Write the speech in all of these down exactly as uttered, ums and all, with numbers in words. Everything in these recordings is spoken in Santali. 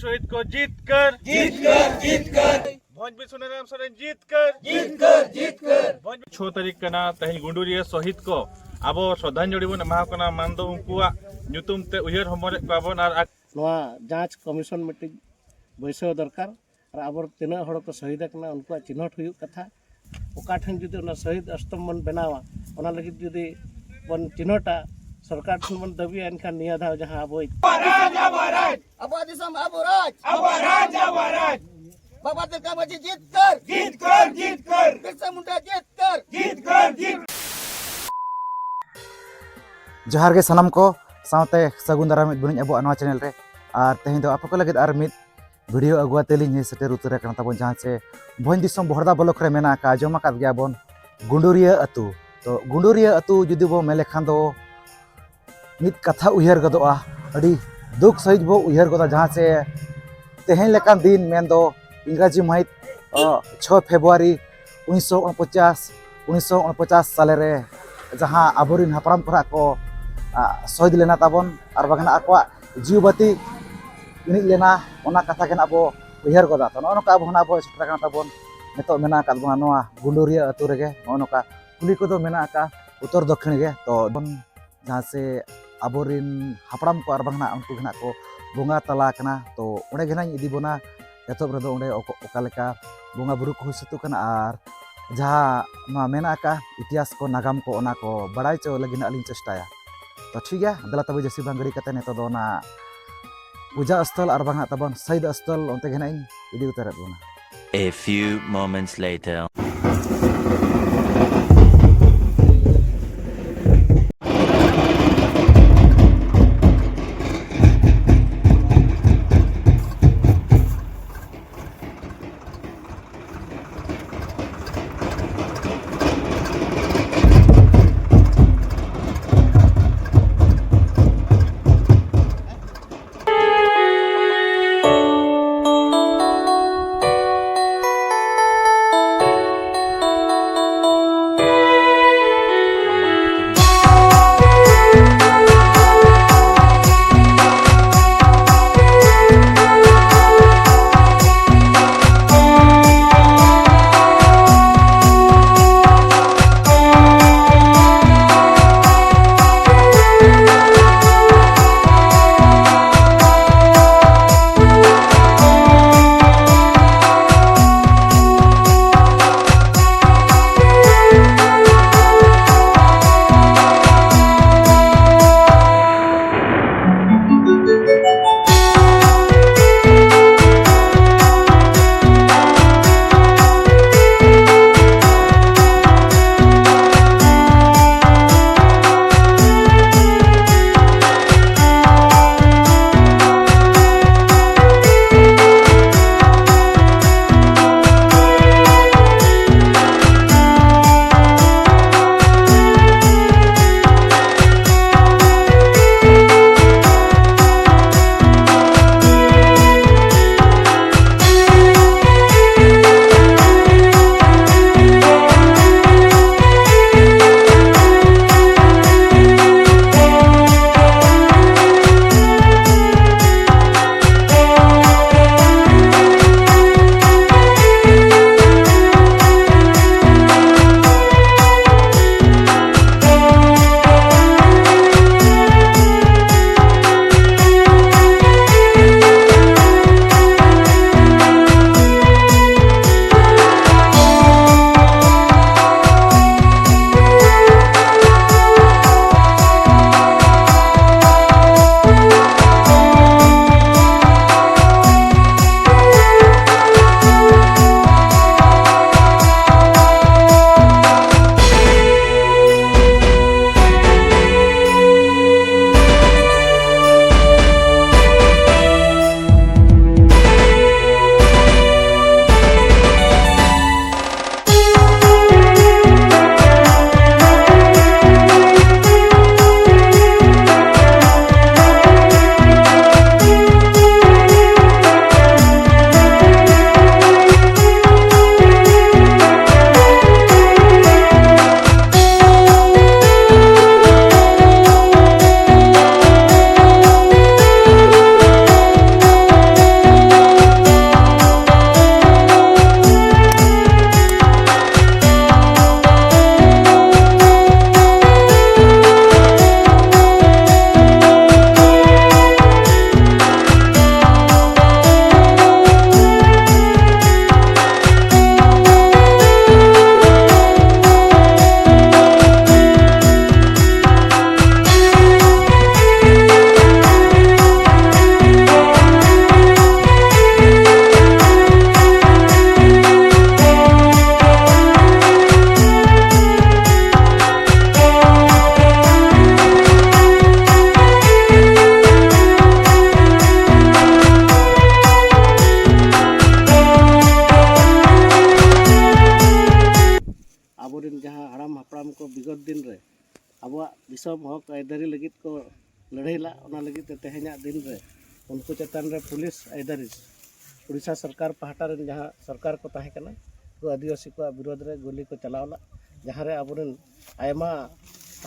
ᱥᱚᱦᱤᱫ ᱠᱚ ᱡᱤᱛᱠᱟᱹᱨ, ᱡᱤᱛᱠᱟᱹᱨ, ᱡᱤᱛᱠᱟᱹᱨ᱾ ᱵᱷᱚᱸᱡᱽ ᱵᱤᱨ ᱥᱩᱱᱟᱹᱨᱟᱢ ᱥᱚᱨᱮᱱ ᱡᱤᱛᱠᱟᱹᱨ, ᱡᱤᱛᱠᱟᱹᱨ, ᱡᱤᱛᱠᱟᱹᱨ᱾ ᱵᱷᱚᱸᱡᱽ ᱵᱤᱨ ᱪᱷᱚ ᱛᱟᱹᱨᱤᱠᱷ ᱠᱟᱱᱟ ᱛᱮᱦᱮᱧ᱾ ᱜᱩᱸᱰᱩᱨᱤᱭᱟᱹ ᱥᱚᱦᱤᱫ ᱠᱚ ᱟᱵᱚ ᱥᱨᱚᱫᱷᱟᱧᱡᱚᱞᱤ ᱵᱚᱱ ᱮᱢᱟ ᱠᱚ ᱠᱟᱱᱟ᱾ ᱢᱟᱱ ᱫᱚ ᱩᱱᱠᱩᱣᱟᱜ ᱧᱩᱛᱩᱢ ᱛᱮ ᱩᱭᱦᱟᱹᱨ ᱦᱚᱢᱚᱨᱮᱫ ᱠᱚᱣᱟ ᱵᱚᱱ᱾ ᱟᱨ ᱱᱚᱣᱟ ᱡᱟᱸᱪ ᱠᱚᱢᱤᱥᱚᱱ ᱢᱤᱫᱴᱤᱡ ᱵᱟᱹᱭᱥᱟᱹᱣ ᱫᱚᱨᱠᱟᱨ᱾ ᱟᱨ ᱟᱵᱚ ᱛᱤᱱᱟᱹᱜ ᱦᱚᱲ ᱠᱚ ᱥᱚᱦᱤᱫ ᱟᱠᱟᱱᱟ, ᱩᱱᱠᱩᱣᱟᱜ ᱪᱤᱱᱦᱟᱹᱴ ᱦᱩᱭᱩᱜ ᱠᱟᱛᱷᱟ᱾ ᱚᱠᱟ ᱴᱷᱮᱱ ᱡᱩᱫᱤ ᱚᱱᱟ ᱥᱚᱦᱤᱫ ᱟᱥᱛᱚᱢ ᱵᱚᱱ ᱵᱮᱱᱟᱣᱟ, ᱚᱱᱟ ᱞᱟᱹᱜᱤᱫ ᱡᱩᱫᱤ ᱵᱚᱱ ᱪᱤᱱᱦᱟᱹᱴᱟ, ᱥᱚᱨᱠᱟᱨ ᱴᱷᱮᱱ ᱵᱚᱱ ᱫᱟᱹᱵᱤᱭᱟ, ᱮᱱᱠᱷᱟᱱ ᱱᱤᱭᱟᱹ ᱫᱷᱟᱣ ᱡᱟᱦᱟᱸ ᱟᱵᱚᱭᱤᱡ ᱟᱵᱚᱣᱟᱜ ᱫᱤᱥᱚᱢ ᱟᱵᱚ ᱨᱟᱡᱽ, ᱟᱵᱚᱣᱟᱜ ᱨᱟᱡᱽ, ᱟᱵᱚᱣᱟᱜ ᱨᱟᱡᱽ᱾ ᱵᱟᱵᱟ ᱛᱤᱞᱠᱟᱹ ᱢᱟᱹᱡᱷᱤ ᱡᱤᱛᱠᱟᱹᱨ, ᱡᱤᱛᱠᱟᱹᱨ, ᱡᱤᱛᱠᱟᱹᱨ᱾ ᱵᱤᱨᱥᱟ ᱢᱩᱱᱰᱟ ᱡᱤᱛᱠᱟᱹᱨ, ᱡᱤᱛᱠᱟᱹᱨ, ᱡᱤᱛᱠᱟᱹᱨ᱾ ᱡᱚᱦᱟᱨ ᱜᱮ ᱥᱟᱱᱟᱢ ᱠᱚ, ᱥᱟᱶᱛᱮ ᱥᱟᱹᱜᱩᱱ ᱫᱟᱨᱟᱢᱮᱫ ᱵᱚᱱᱟᱹᱧ ᱟᱵᱚᱣᱟᱜ ᱱᱚᱣᱟ ᱪᱮᱱᱮᱞ ᱨᱮ᱾ ᱟᱨ ᱛᱮᱦᱮᱧ ᱫᱚ ᱟᱯᱮ ᱠᱚ ᱞᱟᱹᱜᱤᱫ ᱟᱨ ᱢᱤᱫ ᱵᱷᱤᱰᱤᱭᱳ ᱟᱹᱜᱩ ᱟᱛᱮ ᱞᱤᱧ ᱦᱮᱡ ᱥᱮᱴᱮᱨ ᱩᱛᱟᱹᱨ ᱟᱠᱟᱱᱟ ᱛᱟᱵᱚᱱ, ᱡᱟᱦᱟᱸ ᱪᱮ ᱵᱷᱚᱸᱡᱽ ᱫᱤᱥᱚᱢ ᱵᱚᱦᱲᱫᱟ ᱵᱞᱚᱠ ᱨᱮ ᱢᱮᱱᱟᱜ ᱟᱠᱟᱫ, ᱟᱸᱡᱚᱢ ᱟᱠᱟᱫ ᱜᱮᱭᱟ ᱵᱚᱱ, ᱜᱩᱸᱰᱩᱨᱤᱭᱟᱹ ᱟᱹᱛᱩ᱾ ᱛᱚ ᱜᱩᱸᱰᱩᱨᱤᱭᱟᱹ ᱟᱹᱛᱩ ᱡᱩᱫᱤ ᱵᱚ ᱢᱮᱱ ᱞᱮᱠᱷᱟᱱ ᱫᱚ ᱢᱤᱫ ᱠᱟᱛᱷᱟ ᱩᱭᱦᱟᱹᱨ ᱜᱚᱫᱚᱜᱼᱟ, ᱟᱹᱰᱤ ᱫᱩᱠ ᱥᱟᱹᱦᱤᱡ ᱵᱚ ᱩᱭᱦᱟᱹᱨ ᱜᱚᱫᱟ, ᱡᱟᱦᱟᱸ ᱪᱮ ᱛᱮᱦᱮᱧ ᱞᱮᱠᱟᱱ ᱫᱤᱱ, ᱢᱮᱱᱫᱚ ᱤᱝᱨᱟᱡᱤ ᱢᱟᱹᱦᱤᱛ, ᱚ, ᱪᱷᱚᱭ ᱯᱷᱮᱵᱽᱨᱩᱣᱟᱨᱤ ᱩᱱᱤᱥᱥᱚ ᱩᱱᱯᱚᱪᱟᱥ, ᱩᱱᱤᱥᱥᱚ ᱩᱱᱯᱚᱪᱟᱥ ᱥᱟᱞᱮ ᱨᱮ ᱡᱟᱦᱟᱸ ᱟᱵᱚᱨᱮᱱ ᱦᱟᱯᱲᱟᱢ ᱠᱚ ᱱᱟᱜ ᱠᱚ, ᱟ, ᱥᱚᱦᱤᱫ ᱞᱮᱱᱟ ᱛᱟᱵᱚᱱ, ᱟᱨ ᱵᱟᱝ ᱱᱟᱜ ᱟᱠᱚᱣᱟᱜ ᱡᱤᱣᱤ ᱵᱟᱹᱛᱤ ᱤᱬᱤᱡ ᱞᱮᱱᱟ, ᱚᱱᱟ ᱠᱟᱛᱷᱟ ᱜᱮ ᱱᱟᱜ ᱵᱚ ᱩᱭᱦᱟᱹᱨ ᱜᱚᱫᱟ᱾ ᱛᱚ ᱱᱚᱜᱼᱚ ᱱᱚᱝᱠᱟ ᱟᱵᱚ ᱦᱚᱸ ᱱᱟᱜ ᱵᱚ ᱥᱮᱴᱮᱨ ᱟᱠᱟᱱᱟ ᱛᱟᱵᱚᱱ, ᱱᱤᱛᱚᱜ ᱢᱮᱱᱟᱜ ᱟᱠᱟᱫ ᱵᱚᱱᱟ ᱱᱚᱣᱟ ᱜᱩᱸᱰᱩᱨᱤᱭᱟᱹ ᱟᱹᱛᱩ ᱨᱮᱜᱮ᱾ ᱱᱚᱜᱼᱚ ᱱᱚᱝᱠᱟ ᱠᱩᱞᱦᱤ ᱠᱚᱫᱚ ᱢᱮᱱᱟᱜ ᱟᱠᱟᱫ ᱩᱛᱛᱚᱨ ᱫᱚᱠᱠᱷᱤᱱ ᱜᱮ᱾ ᱛᱚ ᱵᱚᱱ ᱡᱟᱦᱟᱸ ᱥᱮ ᱟᱵᱚᱨᱮᱱ ᱦᱟᱯᱲᱟᱢ ᱠᱚ ᱟᱨ ᱵᱟᱝ ᱱᱟᱜ ᱩᱱᱠᱩ ᱜᱮ ᱱᱟᱜ ᱠᱚ ᱵᱚᱸᱜᱟ ᱛᱟᱞᱟ ᱟᱠᱟᱱᱟ᱾ ᱛᱚ ᱚᱸᱰᱮ ᱜᱮ ᱱᱟᱜ ᱤᱧ ᱤᱫᱤ ᱵᱚᱱᱟ᱾ ᱮᱛᱚᱦᱚᱵ ᱨᱮᱫᱚ ᱚᱸᱰᱮ ᱚᱠ-, ᱚᱠᱟ ᱞᱮᱠᱟ ᱵᱚᱸᱜᱟ ᱵᱩᱨᱩ ᱠᱚ ᱦᱩᱭ ᱥᱟᱹᱛᱚᱜ ᱠᱟᱱᱟ ᱟᱨ ᱡᱟᱦᱟᱸ ᱱᱚᱣᱟ ᱢᱮᱱᱟᱜ ᱟᱠᱟᱫ ᱤᱛᱤᱦᱟᱥ ᱠᱚ, ᱱᱟᱜᱟᱢ ᱠᱚ, ᱚᱱᱟ ᱠᱚ ᱵᱟᱲᱟᱭ ᱦᱚᱪᱚ ᱞᱟᱹᱜᱤᱫ ᱱᱟᱜ ᱞᱤᱧ ᱪᱮᱥᱴᱟᱭᱟ᱾ ᱛᱚ ᱴᱷᱤᱠ ᱜᱮᱭᱟ, ᱫᱮᱞᱟ ᱛᱚᱵᱮ ᱡᱟᱹᱥᱛᱤ ᱵᱟᱝ ᱜᱷᱟᱹᱲᱤ ᱠᱟᱛᱮ ᱱᱤᱛᱚᱜ ᱫᱚ ᱚᱱᱟ ᱯᱩᱡᱟ ᱥᱛᱷᱚᱞ ᱟᱨ ᱵᱟᱝ ᱱᱟᱜ ᱛᱟᱵᱚᱱ ᱥᱚᱦᱤᱫ ᱥᱛᱷᱚᱞ, ᱚᱱᱛᱮ ᱜᱮ ᱱᱟᱜ ᱤᱧ ᱤᱫᱤ ᱩᱛᱟᱹᱨᱮᱫ ᱵᱚᱱᱟ᱾ A few moments later. ᱫᱤᱥᱚᱢ ᱦᱚᱠ ᱟᱹᱭᱫᱟᱹᱨᱤ ᱞᱟᱹᱜᱤᱫ ᱠᱚ ᱞᱟᱹᱲᱦᱟᱹᱭ ᱞᱟᱜ, ᱚᱱᱟ ᱞᱟᱹᱜᱤᱫ ᱛᱮ ᱛᱮᱦᱮᱧᱟᱜ ᱫᱤᱱ ᱨᱮ ᱩᱱᱠᱩ ᱪᱮᱛᱟᱱ ᱨᱮ ᱯᱩᱞᱤᱥ ᱟᱹᱭᱫᱟᱹᱨᱤ, ᱩᱲᱤᱥᱥᱟ ᱥᱚᱨᱠᱟᱨ ᱯᱟᱦᱴᱟ ᱨᱮᱱ ᱡᱟᱦᱟᱸ ᱥᱚᱨᱠᱟᱨ ᱠᱚ ᱛᱟᱦᱮᱸ ᱠᱟᱱᱟ, ᱩᱱᱠᱩ ᱟᱹᱫᱤᱵᱟᱹᱥᱤ ᱠᱚᱣᱟᱜ ᱵᱤᱨᱳᱫᱷ ᱨᱮ ᱜᱩᱞᱤ ᱠᱚ ᱪᱟᱞᱟᱣ ᱞᱟᱜ, ᱡᱟᱦᱟᱸ ᱨᱮ ᱟᱵᱚᱨᱮᱱ ᱟᱭᱢᱟ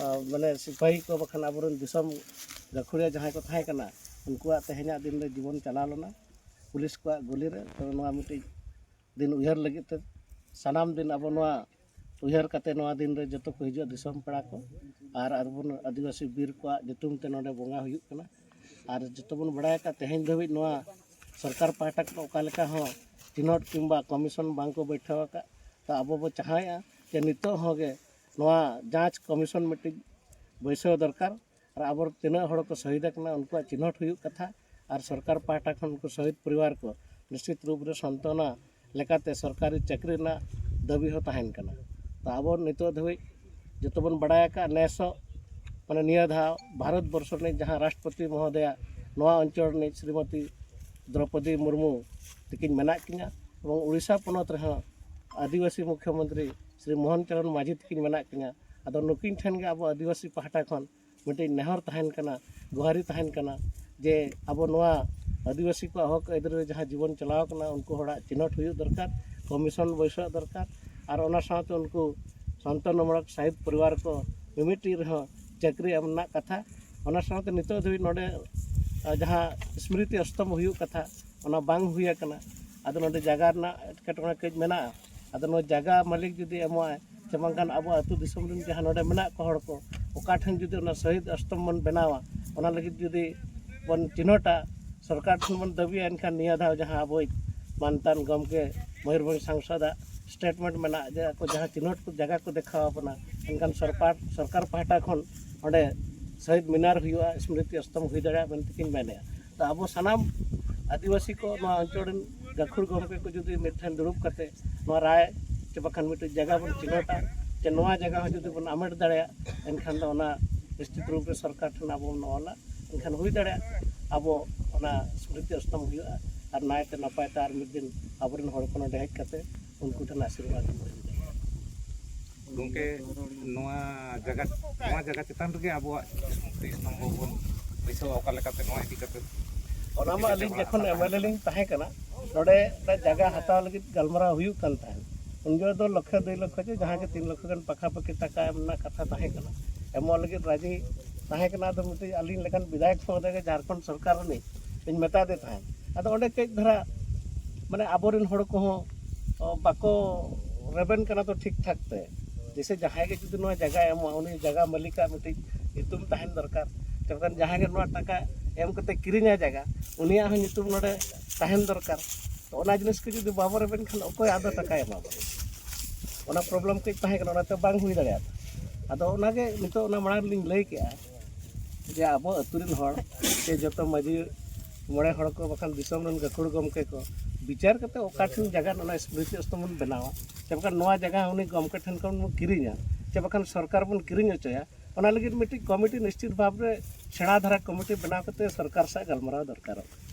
ᱟ, ᱢᱟᱱᱮ ᱥᱤᱯᱟᱹᱦᱤ ᱠᱚ ᱵᱟᱠᱷᱟᱱ ᱟᱵᱚᱨᱮᱱ ᱫᱤᱥᱚᱢ ᱜᱟᱹᱠᱷᱩᱲᱤᱭᱟᱹ ᱡᱟᱦᱟᱸᱭ ᱠᱚ ᱛᱟᱦᱮᱸ ᱠᱟᱱᱟ, ᱩᱱᱠᱩᱣᱟᱜ ᱛᱮᱦᱮᱧᱟᱜ ᱫᱤᱱ ᱨᱮ ᱡᱤᱵᱚᱱ ᱪᱟᱞᱟᱣ ᱞᱮᱱᱟ ᱯᱩᱞᱤᱥ ᱠᱚᱣᱟᱜ ᱜᱩᱞᱤ ᱨᱮ᱾ ᱛᱚ, ᱱᱚᱣᱟ ᱢᱤᱫᱴᱤᱡ ᱫᱤᱱ ᱩᱭᱦᱟᱹᱨ ᱞᱟᱹᱜᱤᱫ ᱛᱮ ᱥᱟᱱᱟᱢ ᱫᱤᱱ ᱟᱵᱚ ᱱᱚᱣᱟ ᱩᱭᱦᱟᱹᱨ ᱠᱟᱛᱮ ᱱᱚᱣᱟ ᱫᱤᱱ ᱨᱮ ᱡᱚᱛᱚ ᱠᱚ ᱦᱤᱡᱩᱜᱼᱟ ᱫᱤᱥᱚᱢ ᱯᱮᱲᱟ ᱠᱚ, ᱟᱨ ᱟᱵᱚ ᱟᱹᱫᱤᱵᱟᱹᱥᱤ ᱵᱤᱨ ᱠᱚᱣᱟᱜ ᱧᱩᱛᱩᱢ ᱛᱮ ᱱᱚᱰᱮ ᱵᱚᱸᱜᱟ ᱦᱩᱭᱩᱜ ᱠᱟᱱᱟ᱾ ᱟᱨ ᱡᱚᱛᱚ ᱵᱚᱱ ᱵᱟᱲᱟᱭ ᱟᱠᱟᱫ, ᱛᱮᱦᱮᱧ ᱫᱷᱟᱹᱵᱤᱡ ᱱᱚᱣᱟ ᱥᱚᱨᱠᱟᱨ ᱯᱟᱦᱴᱟ ᱠᱷᱚᱱ ᱚᱠᱟ ᱞᱮᱠᱟ ᱦᱚᱸ ᱪᱤᱱᱦᱟᱹᱴ ᱠᱤᱝᱵᱟ ᱠᱚᱢᱤᱥᱚᱱ ᱵᱟᱝ ᱠᱚ ᱵᱟᱹᱭᱴᱷᱟᱹᱣ ᱟᱠᱟᱫ᱾ ᱛᱚ, ᱟᱵᱚ ᱵᱚ ᱪᱟᱦᱟᱣᱮᱫᱼᱟ ᱡᱮ ᱱᱤᱛᱚᱜ ᱦᱚᱸ ᱜᱮ ᱱᱚᱣᱟ ᱡᱟᱸᱪ ᱠᱚᱢᱤᱥᱚᱱ ᱢᱤᱫᱴᱤᱡ ᱵᱟᱹᱭᱥᱟᱹᱣ ᱫᱚᱨᱠᱟᱨ᱾ ᱟᱨ ᱟᱵᱚ ᱛᱤᱱᱟᱹᱜ ᱦᱚᱲ ᱠᱚ ᱥᱚᱦᱤᱫ ᱟᱠᱟᱱᱟ, ᱩᱱᱠᱩᱣᱟᱜ ᱪᱤᱱᱦᱟᱹᱴ ᱦᱩᱭᱩᱜ ᱠᱟᱛᱷᱟ᱾ ᱟᱨ ᱥᱚᱨᱠᱟᱨ ᱯᱟᱦᱴᱟ ᱠᱷᱚᱱ ᱩᱱᱠᱩ ᱥᱚᱦᱤᱫ ᱯᱚᱨᱤᱵᱟᱨ ᱠᱚ ᱱᱤᱥᱪᱤᱛ ᱨᱩᱯ ᱨᱮ ᱥᱟᱱᱛᱚᱱᱟ ᱞᱮᱠᱟᱛᱮ ᱥᱚᱨᱠᱟᱨᱤ ᱪᱟᱹᱠᱨᱤ ᱨᱮᱱᱟᱜ ᱫᱟᱹᱵᱤ ᱦᱚᱸ ᱛᱟᱦᱮᱱ ᱠᱟᱱᱟ᱾ ᱛᱚ, ᱟᱵᱚ ᱱᱤᱛᱚᱜ ᱫᱷᱟᱹᱵᱤᱡ ᱡᱚᱛᱚ ᱵᱚᱱ ᱵᱟᱲᱟᱭ ᱟᱠᱟᱫ, ᱱᱮᱥᱚᱜ ᱢᱟᱱᱮ ᱱᱤᱭᱟᱹ ᱫᱷᱟᱣ ᱵᱷᱟᱨᱚᱛ ᱵᱚᱨᱥᱚ ᱨᱤᱱᱤᱡ ᱡᱟᱦᱟᱸ ᱨᱟᱥᱴᱨᱚᱯᱚᱛᱤ ᱢᱚᱦᱳᱫᱚᱭᱟ ᱱᱚᱣᱟ ᱚᱧᱪᱚᱞ ᱨᱤᱱᱤᱡ ᱥᱨᱤᱢᱚᱛᱤ ᱫᱨᱚᱯᱚᱫᱤ ᱢᱩᱨᱢᱩ ᱛᱤᱠᱤᱱ ᱢᱮᱱᱟᱜ ᱠᱤᱱᱟ, ᱮᱵᱚᱝ ᱩᱲᱤᱥᱥᱟ ᱯᱚᱱᱚᱛ ᱨᱮᱦᱚᱸ ᱟᱹᱫᱤᱵᱟᱹᱥᱤ ᱢᱩᱠᱷᱭᱚᱢᱚᱱᱛᱨᱤ ᱥᱨᱤ ᱢᱳᱦᱚᱱ ᱪᱚᱨᱚᱱ ᱢᱟᱹᱡᱷᱤ ᱛᱤᱠᱤᱱ ᱢᱮᱱᱟᱜ ᱠᱤᱱᱟ᱾ ᱟᱫᱚ ᱱᱩᱠᱤᱱ ᱴᱷᱮᱱ ᱜᱮ ᱟᱵᱚ ᱟᱹᱫᱤᱵᱟᱹᱥᱤ ᱯᱟᱦᱴᱟ ᱠᱷᱚᱱ ᱢᱤᱫᱴᱤᱡ ᱱᱮᱦᱚᱨ ᱛᱟᱦᱮᱱ ᱠᱟᱱᱟ, ᱜᱚᱦᱟᱨᱤ ᱛᱟᱦᱮᱱ ᱠᱟᱱᱟ, ᱡᱮ ᱟᱵᱚ ᱱᱚᱣᱟ ᱟᱹᱫᱤᱵᱟᱹᱥᱤ ᱠᱚᱣᱟᱜ ᱦᱚᱠ ᱟᱹᱭᱫᱟᱹᱨᱤ ᱨᱮ ᱡᱟᱦᱟᱸ ᱡᱤᱵᱚᱱ ᱪᱟᱞᱟᱣ ᱠᱟᱱᱟ, ᱩᱱᱠᱩ ᱦᱚᱲᱟᱜ ᱪᱤᱱᱦᱟᱹᱴ ᱦᱩᱭᱩᱜ ᱫᱚᱨᱠᱟᱨ, ᱠᱚᱢᱤᱥᱚᱱ ᱵᱟᱹᱭᱥᱟᱹᱣ ᱫᱚᱨᱠᱟᱨ, ᱟᱨ ᱚᱱᱟ ᱥᱟᱶᱛᱮ ᱩᱱᱠᱩ ᱥᱟᱱᱛᱚᱱᱟᱢᱩᱞᱚᱠ ᱥᱟᱦᱤᱫ ᱯᱚᱨᱤᱵᱟᱨ ᱠᱚ ᱢᱤᱢᱤᱫᱴᱤᱡ ᱨᱮᱦᱚᱸ ᱪᱟᱹᱠᱨᱤ ᱮᱢ ᱨᱮᱱᱟᱜ ᱠᱟᱛᱷᱟ᱾ ᱚᱱᱟ ᱥᱟᱶᱛᱮ ᱱᱤᱛᱚᱜ ᱫᱷᱟᱹᱵᱤᱡ ᱱᱚᱰᱮ, ᱟ, ᱡᱟᱦᱟᱸ ᱥᱢᱨᱤᱛᱤ ᱚᱥᱛᱚᱢᱵᱷ ᱦᱩᱭᱩᱜ ᱠᱟᱛᱷᱟ, ᱚᱱᱟ ᱵᱟᱝ ᱦᱩᱭ ᱟᱠᱟᱱᱟ᱾ ᱟᱫᱚ ᱱᱚᱰᱮ ᱡᱟᱭᱜᱟ ᱨᱮᱱᱟᱜ ᱮᱴᱠᱮᱴᱚᱬᱮ ᱠᱟᱹᱡ ᱢᱮᱱᱟᱜᱼᱟ᱾ ᱟᱫᱚ ᱱᱚᱣᱟ ᱡᱟᱭᱜᱟ ᱢᱟᱹᱞᱤᱠ ᱡᱩᱫᱤ ᱮᱢᱚᱜᱼᱟᱭ, ᱥᱮ ᱵᱟᱝᱠᱷᱟᱱ ᱟᱵᱚ ᱟᱹᱛᱩ ᱫᱤᱥᱚᱢ ᱨᱮᱱ ᱡᱟᱦᱟᱸ ᱱᱚᱰᱮ ᱢᱮᱱᱟᱜ ᱠᱚ ᱦᱚᱲ ᱠᱚ, ᱚᱠᱟ ᱴᱷᱮᱱ ᱡᱩᱫᱤ ᱚᱱᱟ ᱥᱚᱦᱤᱫ ᱚᱥᱛᱚᱢ ᱵᱚᱱ ᱵᱮᱱᱟᱣᱟ, ᱚᱱᱟ ᱞᱟᱹᱜᱤᱫ ᱡᱩᱫᱤ ᱵᱚᱱ ᱪᱤᱱᱦᱟᱹᱴᱟ, ᱥᱚᱨᱠᱟᱨ ᱴᱷᱮᱱ ᱵᱚᱱ ᱫᱟᱹᱵᱤᱭᱟ, ᱮᱱᱠᱷᱟᱱ ᱱᱤᱭᱟᱹ ᱫᱷᱟᱣ ᱡᱟᱦᱟᱸ ᱟᱵᱚᱭᱤᱡ ᱢᱟᱱᱛᱟᱱ ᱜᱚᱢᱠᱮ ᱢᱚᱭᱩᱨᱵᱷᱚᱸᱡᱽ ᱥᱟᱝᱥᱚᱫᱟᱜ ᱥᱴᱮᱴᱢᱮᱱᱴ ᱢᱮᱱᱟᱜᱼᱟ ᱡᱮ ᱟᱠᱚ ᱡᱟᱦᱟᱸ ᱪᱤᱱᱦᱟᱹᱴ ᱠᱚ ᱡᱟᱭᱜᱟ ᱠᱚ ᱫᱮᱠᱷᱟᱣ ᱟᱵᱚᱱᱟ, ᱮᱱᱠᱷᱟᱱ ᱥᱚᱨᱠᱟᱨ, ᱥᱚᱨᱠᱟᱨ ᱯᱟᱦᱴᱟ ᱠᱷᱚᱱ ᱚᱸᱰᱮ ᱥᱚᱦᱤᱫ ᱢᱤᱱᱟᱨ ᱦᱩᱭᱩᱜᱼᱟ, ᱥᱢᱨᱤᱛᱤ ᱚᱥᱛᱚᱢ ᱦᱩᱭ ᱫᱟᱲᱮᱭᱟᱜᱼᱟ ᱢᱮᱱᱛᱮ ᱠᱤᱱ ᱢᱮᱱᱮᱫᱼᱟ᱾ ᱛᱚ, ᱟᱵᱚ ᱥᱟᱱᱟᱢ ᱟᱹᱫᱤᱵᱟᱹᱥᱤ ᱠᱚ, ᱱᱚᱣᱟ ᱚᱧᱪᱚᱞ ᱨᱮᱱ ᱜᱟᱹᱠᱷᱩᱲ ᱜᱚᱢᱠᱮ ᱠᱚ ᱡᱩᱫᱤ ᱢᱤᱫ ᱴᱷᱮᱱ ᱫᱩᱲᱩᱵ ᱠᱟᱛᱮ ᱱᱚᱣᱟ ᱨᱟᱭ ᱪᱮ ᱵᱟᱠᱷᱟᱱ ᱢᱤᱫᱴᱮᱡ ᱡᱟᱭᱜᱟ ᱵᱚᱱ ᱪᱤᱱᱦᱟᱹᱴᱟ, ᱡᱮ ᱱᱚᱣᱟ ᱡᱟᱭᱜᱟ ᱦᱚᱸ ᱡᱩᱫᱤ ᱵᱚᱱ ᱟᱢᱮᱴ ᱫᱟᱲᱮᱭᱟᱜ, ᱮᱱᱠᱷᱟᱱ ᱫᱚ ᱚᱱᱟ ᱱᱤᱥᱪᱤᱛ ᱨᱩᱯ ᱨᱮ ᱥᱚᱨᱠᱟᱨ ᱴᱷᱮᱱ ᱟᱵᱚ ᱵᱚᱱ ᱚᱞᱟ᱾ ᱮᱱᱠᱷᱟᱱ ᱦᱩᱭ ᱫᱟᱲᱮᱭᱟᱜᱼᱟ ᱟᱵᱚ ᱚᱱᱟ ᱥᱢᱨᱤᱛᱤ ᱚᱥᱛᱚᱢ ᱦᱩᱭᱩᱜᱼᱟ, ᱟᱨ ᱱᱟᱭᱛᱮ ᱱᱟᱯᱟᱭ ᱛᱮ ᱟᱨ ᱢᱤᱫ ᱫᱤᱱ ᱟᱵᱚᱨᱮᱱ ᱦᱚᱲ ᱠᱚ ᱱᱚᱰᱮ ᱦᱮᱡ ᱠᱟᱛᱮ ᱩᱱᱠᱩ ᱴᱷᱮᱱ ᱟᱥᱤᱨᱵᱟᱫᱽ ᱵᱚᱱ ᱟᱹᱜᱩ ᱫᱟᱲᱮᱭᱟᱜᱼᱟ᱾ ᱜᱚᱢᱠᱮ, ᱱᱚᱣᱟ ᱡᱟᱭᱜᱟ, ᱱᱚᱣᱟ ᱡᱟᱭᱜᱟ ᱪᱮᱛᱟᱱ ᱨᱮᱜᱮ ᱟᱵᱚᱣᱟᱜ ᱥᱢᱨᱤᱛᱤ ᱥᱛᱚᱢᱵᱷᱚ ᱵᱚᱱ ᱵᱟᱹᱭᱥᱟᱹᱣᱟ, ᱚᱠᱟ ᱞᱮᱠᱟᱛᱮ ᱱᱚᱣᱟ ᱤᱫᱤ ᱠᱟᱛᱮ? ᱚᱱᱟ ᱢᱟ ᱟᱹᱞᱤᱧ ᱡᱚᱠᱷᱚᱱ ᱮᱢ ᱮᱞ ᱮ ᱞᱤᱧ ᱛᱟᱦᱮᱸ ᱠᱟᱱᱟ, ᱱᱚᱰᱮ ᱚᱱᱟ ᱡᱟᱭᱜᱟ ᱦᱟᱛᱟᱣ ᱞᱟᱹᱜᱤᱫ ᱜᱟᱞᱢᱟᱨᱟᱣ ᱦᱩᱭᱩᱜ ᱠᱟᱱ ᱛᱟᱦᱮᱸᱫ᱾ ᱩᱱ ᱡᱚᱠᱷᱚᱱ ᱫᱚ ᱞᱚᱠᱷᱮ ᱫᱩᱭ ᱞᱚᱠᱷᱮ ᱪᱮ ᱡᱟᱦᱟᱸ ᱜᱮ ᱛᱤᱱ ᱞᱚᱠᱷᱮ ᱜᱟᱱ ᱯᱟᱠᱷᱟ ᱯᱟᱠᱷᱤ ᱴᱟᱠᱟ ᱮᱢ ᱨᱮᱱᱟᱜ ᱠᱟᱛᱷᱟ ᱛᱟᱦᱮᱸ ᱠᱟᱱᱟ, ᱮᱢᱚᱜ ᱞᱟᱹᱜᱤᱫ ᱨᱟᱡᱤ ᱛᱟᱦᱮᱸ ᱠᱟᱱᱟ᱾ ᱟᱫᱚ ᱢᱤᱫᱴᱤᱡ ᱟᱹᱞᱤᱧ ᱞᱮᱠᱟᱱ ᱵᱤᱫᱷᱟᱭᱚᱠ ᱦᱚᱸ ᱚᱸᱰᱮ ᱜᱮ ᱡᱷᱟᱲᱠᱷᱚᱸᱰ ᱥᱚᱨᱠᱟᱨ ᱨᱤᱱᱤᱡ ᱞᱤᱧ ᱢᱮᱛᱟ ᱫᱮ ᱛᱟᱦᱮᱸᱫ᱾ ᱟᱫᱚ ᱚᱸᱰᱮ ᱠᱟᱹᱡ ᱫᱷᱟᱨᱟ ᱢᱟᱱᱮ ᱟᱵᱚᱨᱮᱱ ᱦᱚᱲ ᱠᱚᱦᱚᱸ, ᱚ, ᱵᱟᱠᱚ ᱨᱮᱵᱮᱱ ᱠᱟᱱᱟ ᱛᱚ ᱴᱷᱤᱠ ᱴᱷᱟᱠ ᱛᱮ᱾ ᱡᱮᱭᱥᱮ ᱡᱟᱦᱟᱸᱭ ᱜᱮ ᱡᱩᱫᱤ ᱱᱚᱣᱟ ᱡᱟᱭᱜᱟ ᱮᱢᱚᱜᱼᱟ, ᱩᱱᱤ ᱡᱟᱭᱜᱟ ᱢᱟᱹᱞᱤᱠᱟᱜ ᱢᱤᱫᱴᱤᱡ ᱧᱩᱛᱩᱢ ᱛᱟᱦᱮᱱ ᱫᱚᱨᱠᱟᱨ᱾ ᱡᱚᱠᱷᱚᱱ ᱡᱟᱦᱟᱸᱭ ᱜᱮ ᱱᱚᱣᱟ ᱴᱟᱠᱟ ᱮᱢ ᱠᱟᱛᱮ ᱠᱤᱨᱤᱧᱟ ᱡᱟᱭᱜᱟ, ᱩᱱᱤᱭᱟᱜ ᱦᱚᱸ ᱧᱩᱛᱩᱢ ᱱᱚᱰᱮ ᱛᱟᱦᱮᱱ ᱫᱚᱨᱠᱟᱨ᱾ ᱛᱚ ᱚᱱᱟ ᱡᱤᱱᱤᱥ ᱠᱚ ᱡᱩᱫᱤ ᱵᱟᱵᱚ ᱨᱮᱵᱮᱱ ᱠᱷᱟᱱ ᱚᱠᱚᱭ ᱟᱫᱚ ᱴᱟᱠᱟᱭ ᱮᱢᱟ ᱵᱚᱱᱟ? ᱚᱱᱟ ᱯᱨᱚᱵᱞᱮᱢ ᱠᱟᱹᱡ ᱛᱟᱦᱮᱸ ᱠᱟᱱᱟ, ᱚᱱᱟᱛᱮ ᱵᱟᱝ ᱦᱩᱭ ᱫᱟᱲᱮᱭᱟᱫᱟ᱾ ᱟᱫᱚ ᱚᱱᱟᱜᱮ ᱱᱤᱛᱚᱜ ᱚᱱᱟ ᱢᱟᱲᱟᱝ ᱨᱮᱞᱤᱧ ᱞᱟᱹᱭ ᱠᱮᱜᱼᱟ ᱡᱮ ᱟᱵᱚ ᱟᱹᱛᱩ ᱨᱮᱱ ᱦᱚᱲ ᱥᱮ ᱡᱚᱛᱚ ᱢᱟᱹᱡᱷᱤ ᱢᱚᱬᱮ ᱦᱚᱲ ᱠᱚ ᱵᱟᱠᱷᱟᱱ ᱫᱤᱥᱚᱢ ᱨᱮᱱ ᱜᱟᱹᱠᱷᱩᱲ ᱜᱚᱢᱠᱮ ᱠᱚ ᱵᱤᱪᱟᱹᱨ ᱠᱟᱛᱮ ᱚᱠᱟ ᱴᱷᱮᱱ ᱡᱟᱭᱜᱟ ᱚᱱᱟ ᱥᱢᱨᱤᱛᱤ ᱥᱛᱷᱚᱞ ᱵᱚᱱ ᱵᱮᱱᱟᱣᱟ, ᱥᱮ ᱵᱟᱠᱷᱟᱱ ᱱᱚᱣᱟ ᱡᱟᱭᱜᱟ ᱩᱱᱤ ᱜᱚᱢᱠᱮ ᱴᱷᱮᱱ ᱠᱷᱚᱱ ᱵᱚᱱ ᱠᱤᱨᱤᱧᱟ, ᱥᱮ ᱵᱟᱠᱷᱟᱱ ᱥᱚᱨᱠᱟᱨ ᱵᱚᱱ ᱠᱤᱨᱤᱧ ᱦᱚᱪᱚᱭᱟ, ᱚᱱᱟ ᱞᱟᱹᱜᱤᱫ ᱢᱤᱫᱴᱤᱡ ᱠᱚᱢᱤᱴᱤ ᱱᱤᱥᱪᱤᱛ ᱵᱷᱟᱵᱽ ᱨᱮ ᱥᱮᱬᱟ ᱫᱷᱟᱨᱟ ᱠᱚᱢᱤᱴᱤ ᱵᱮᱱᱟᱣ ᱠᱟᱛᱮ ᱥᱚᱨᱠᱟᱨ ᱥᱟᱶ ᱜᱟᱞᱢᱟᱨᱟᱣ ᱫᱚᱨᱠᱟᱨᱚᱜ ᱠᱟᱱᱟ᱾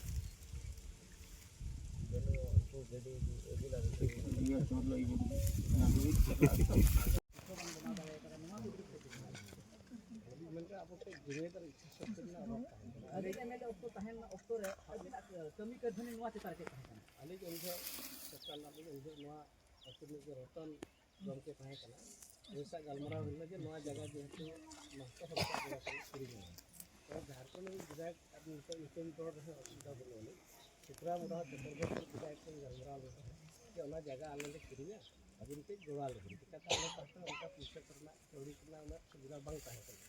ᱟᱹᱞᱤᱧ ᱮᱢ ᱮᱞ ᱮ ᱚᱠᱛᱚ ᱛᱟᱦᱮᱱ ᱚᱠᱛᱚ ᱨᱮ ᱟᱹᱵᱤᱱᱟᱜ ᱠᱟᱹᱢᱤ ᱠᱟᱹᱨᱫᱷᱟᱹᱱᱤ ᱱᱚᱣᱟ ᱪᱮᱛᱟᱱ ᱨᱮ ᱪᱮᱫ ᱛᱟᱦᱮᱸ ᱠᱟᱱᱟ? ᱟᱹᱞᱤᱧ ᱩᱱ ᱡᱚᱦᱚᱜ ᱥᱚᱨᱠᱟᱨ ᱨᱮᱱᱟᱜ ᱞᱤᱧ, ᱩᱱ ᱡᱚᱦᱚᱜ ᱱᱚᱣᱟ ᱟᱹᱛᱩ ᱨᱤᱱᱤᱡ ᱜᱮ ᱨᱚᱛᱚᱱ ᱜᱚᱢᱠᱮ ᱛᱟᱦᱮᱸ ᱠᱟᱱᱟ᱾ ᱩᱱᱤ ᱥᱟᱶ ᱜᱟᱞᱢᱟᱨᱟᱣ ᱦᱩᱭ ᱞᱮᱱᱟ ᱡᱮ ᱱᱚᱣᱟ ᱡᱟᱭᱜᱟ ᱡᱮᱦᱮᱛᱩ ᱢᱟᱦᱟᱛᱚ ᱦᱚᱲ ᱠᱚᱣᱟᱜ ᱡᱟᱭᱜᱟ ᱠᱟᱱᱟ, ᱠᱤᱨᱤᱧ ᱟᱞᱮ᱾ ᱛᱚ ᱡᱷᱟᱲᱠᱷᱚᱸᱰ ᱨᱤᱱᱤᱡ ᱵᱤᱫᱷᱟᱭᱚᱠ ᱟᱨ ᱱᱤᱛᱚᱜ ᱧᱩᱛᱩᱢ ᱨᱚᱲ ᱨᱮᱦᱚᱸ ᱚᱥᱩᱵᱤᱫᱷᱟ ᱵᱟᱹᱱᱩᱜ ᱟᱹᱱᱤᱡ, ᱛᱨᱤᱯᱩᱨᱟ ᱢᱩᱸᱰᱟ ᱦᱚᱸ ᱪᱚᱛᱩᱨᱵᱷᱩᱡᱽ ᱵᱤᱫᱷᱟᱭᱚᱠ ᱴᱷᱮᱱ ᱜᱟᱞᱢᱟᱨᱟᱣ ᱞᱮᱱ ᱛᱟᱦᱮᱸᱫ ᱡᱮ ᱚᱱᱟ ᱡᱟᱭᱜᱟ ᱟᱞᱮ ᱞᱮ ᱠᱤᱨᱤᱧᱟ, ᱟᱹᱵᱤᱱ ᱠᱟᱹᱡ ᱜᱚᱲᱚ ᱟᱞᱮ ᱵᱤᱱ᱾ ᱪᱤᱠᱟᱹᱛᱮ ᱟᱞᱮ ᱯᱟᱦᱴᱟ ᱚᱱᱠᱟ ᱯᱩᱭᱥᱟᱹ ᱠᱚᱨᱮᱱᱟᱜ, ᱠᱟᱹᱣᱰᱤ ᱠᱚᱨᱮᱱᱟᱜ ᱩᱱᱟᱹᱜ ᱥᱩᱵᱤᱫᱷᱟ ᱵᱟᱝ ᱛᱟᱦᱮᱸ ᱠᱟᱱᱟ᱾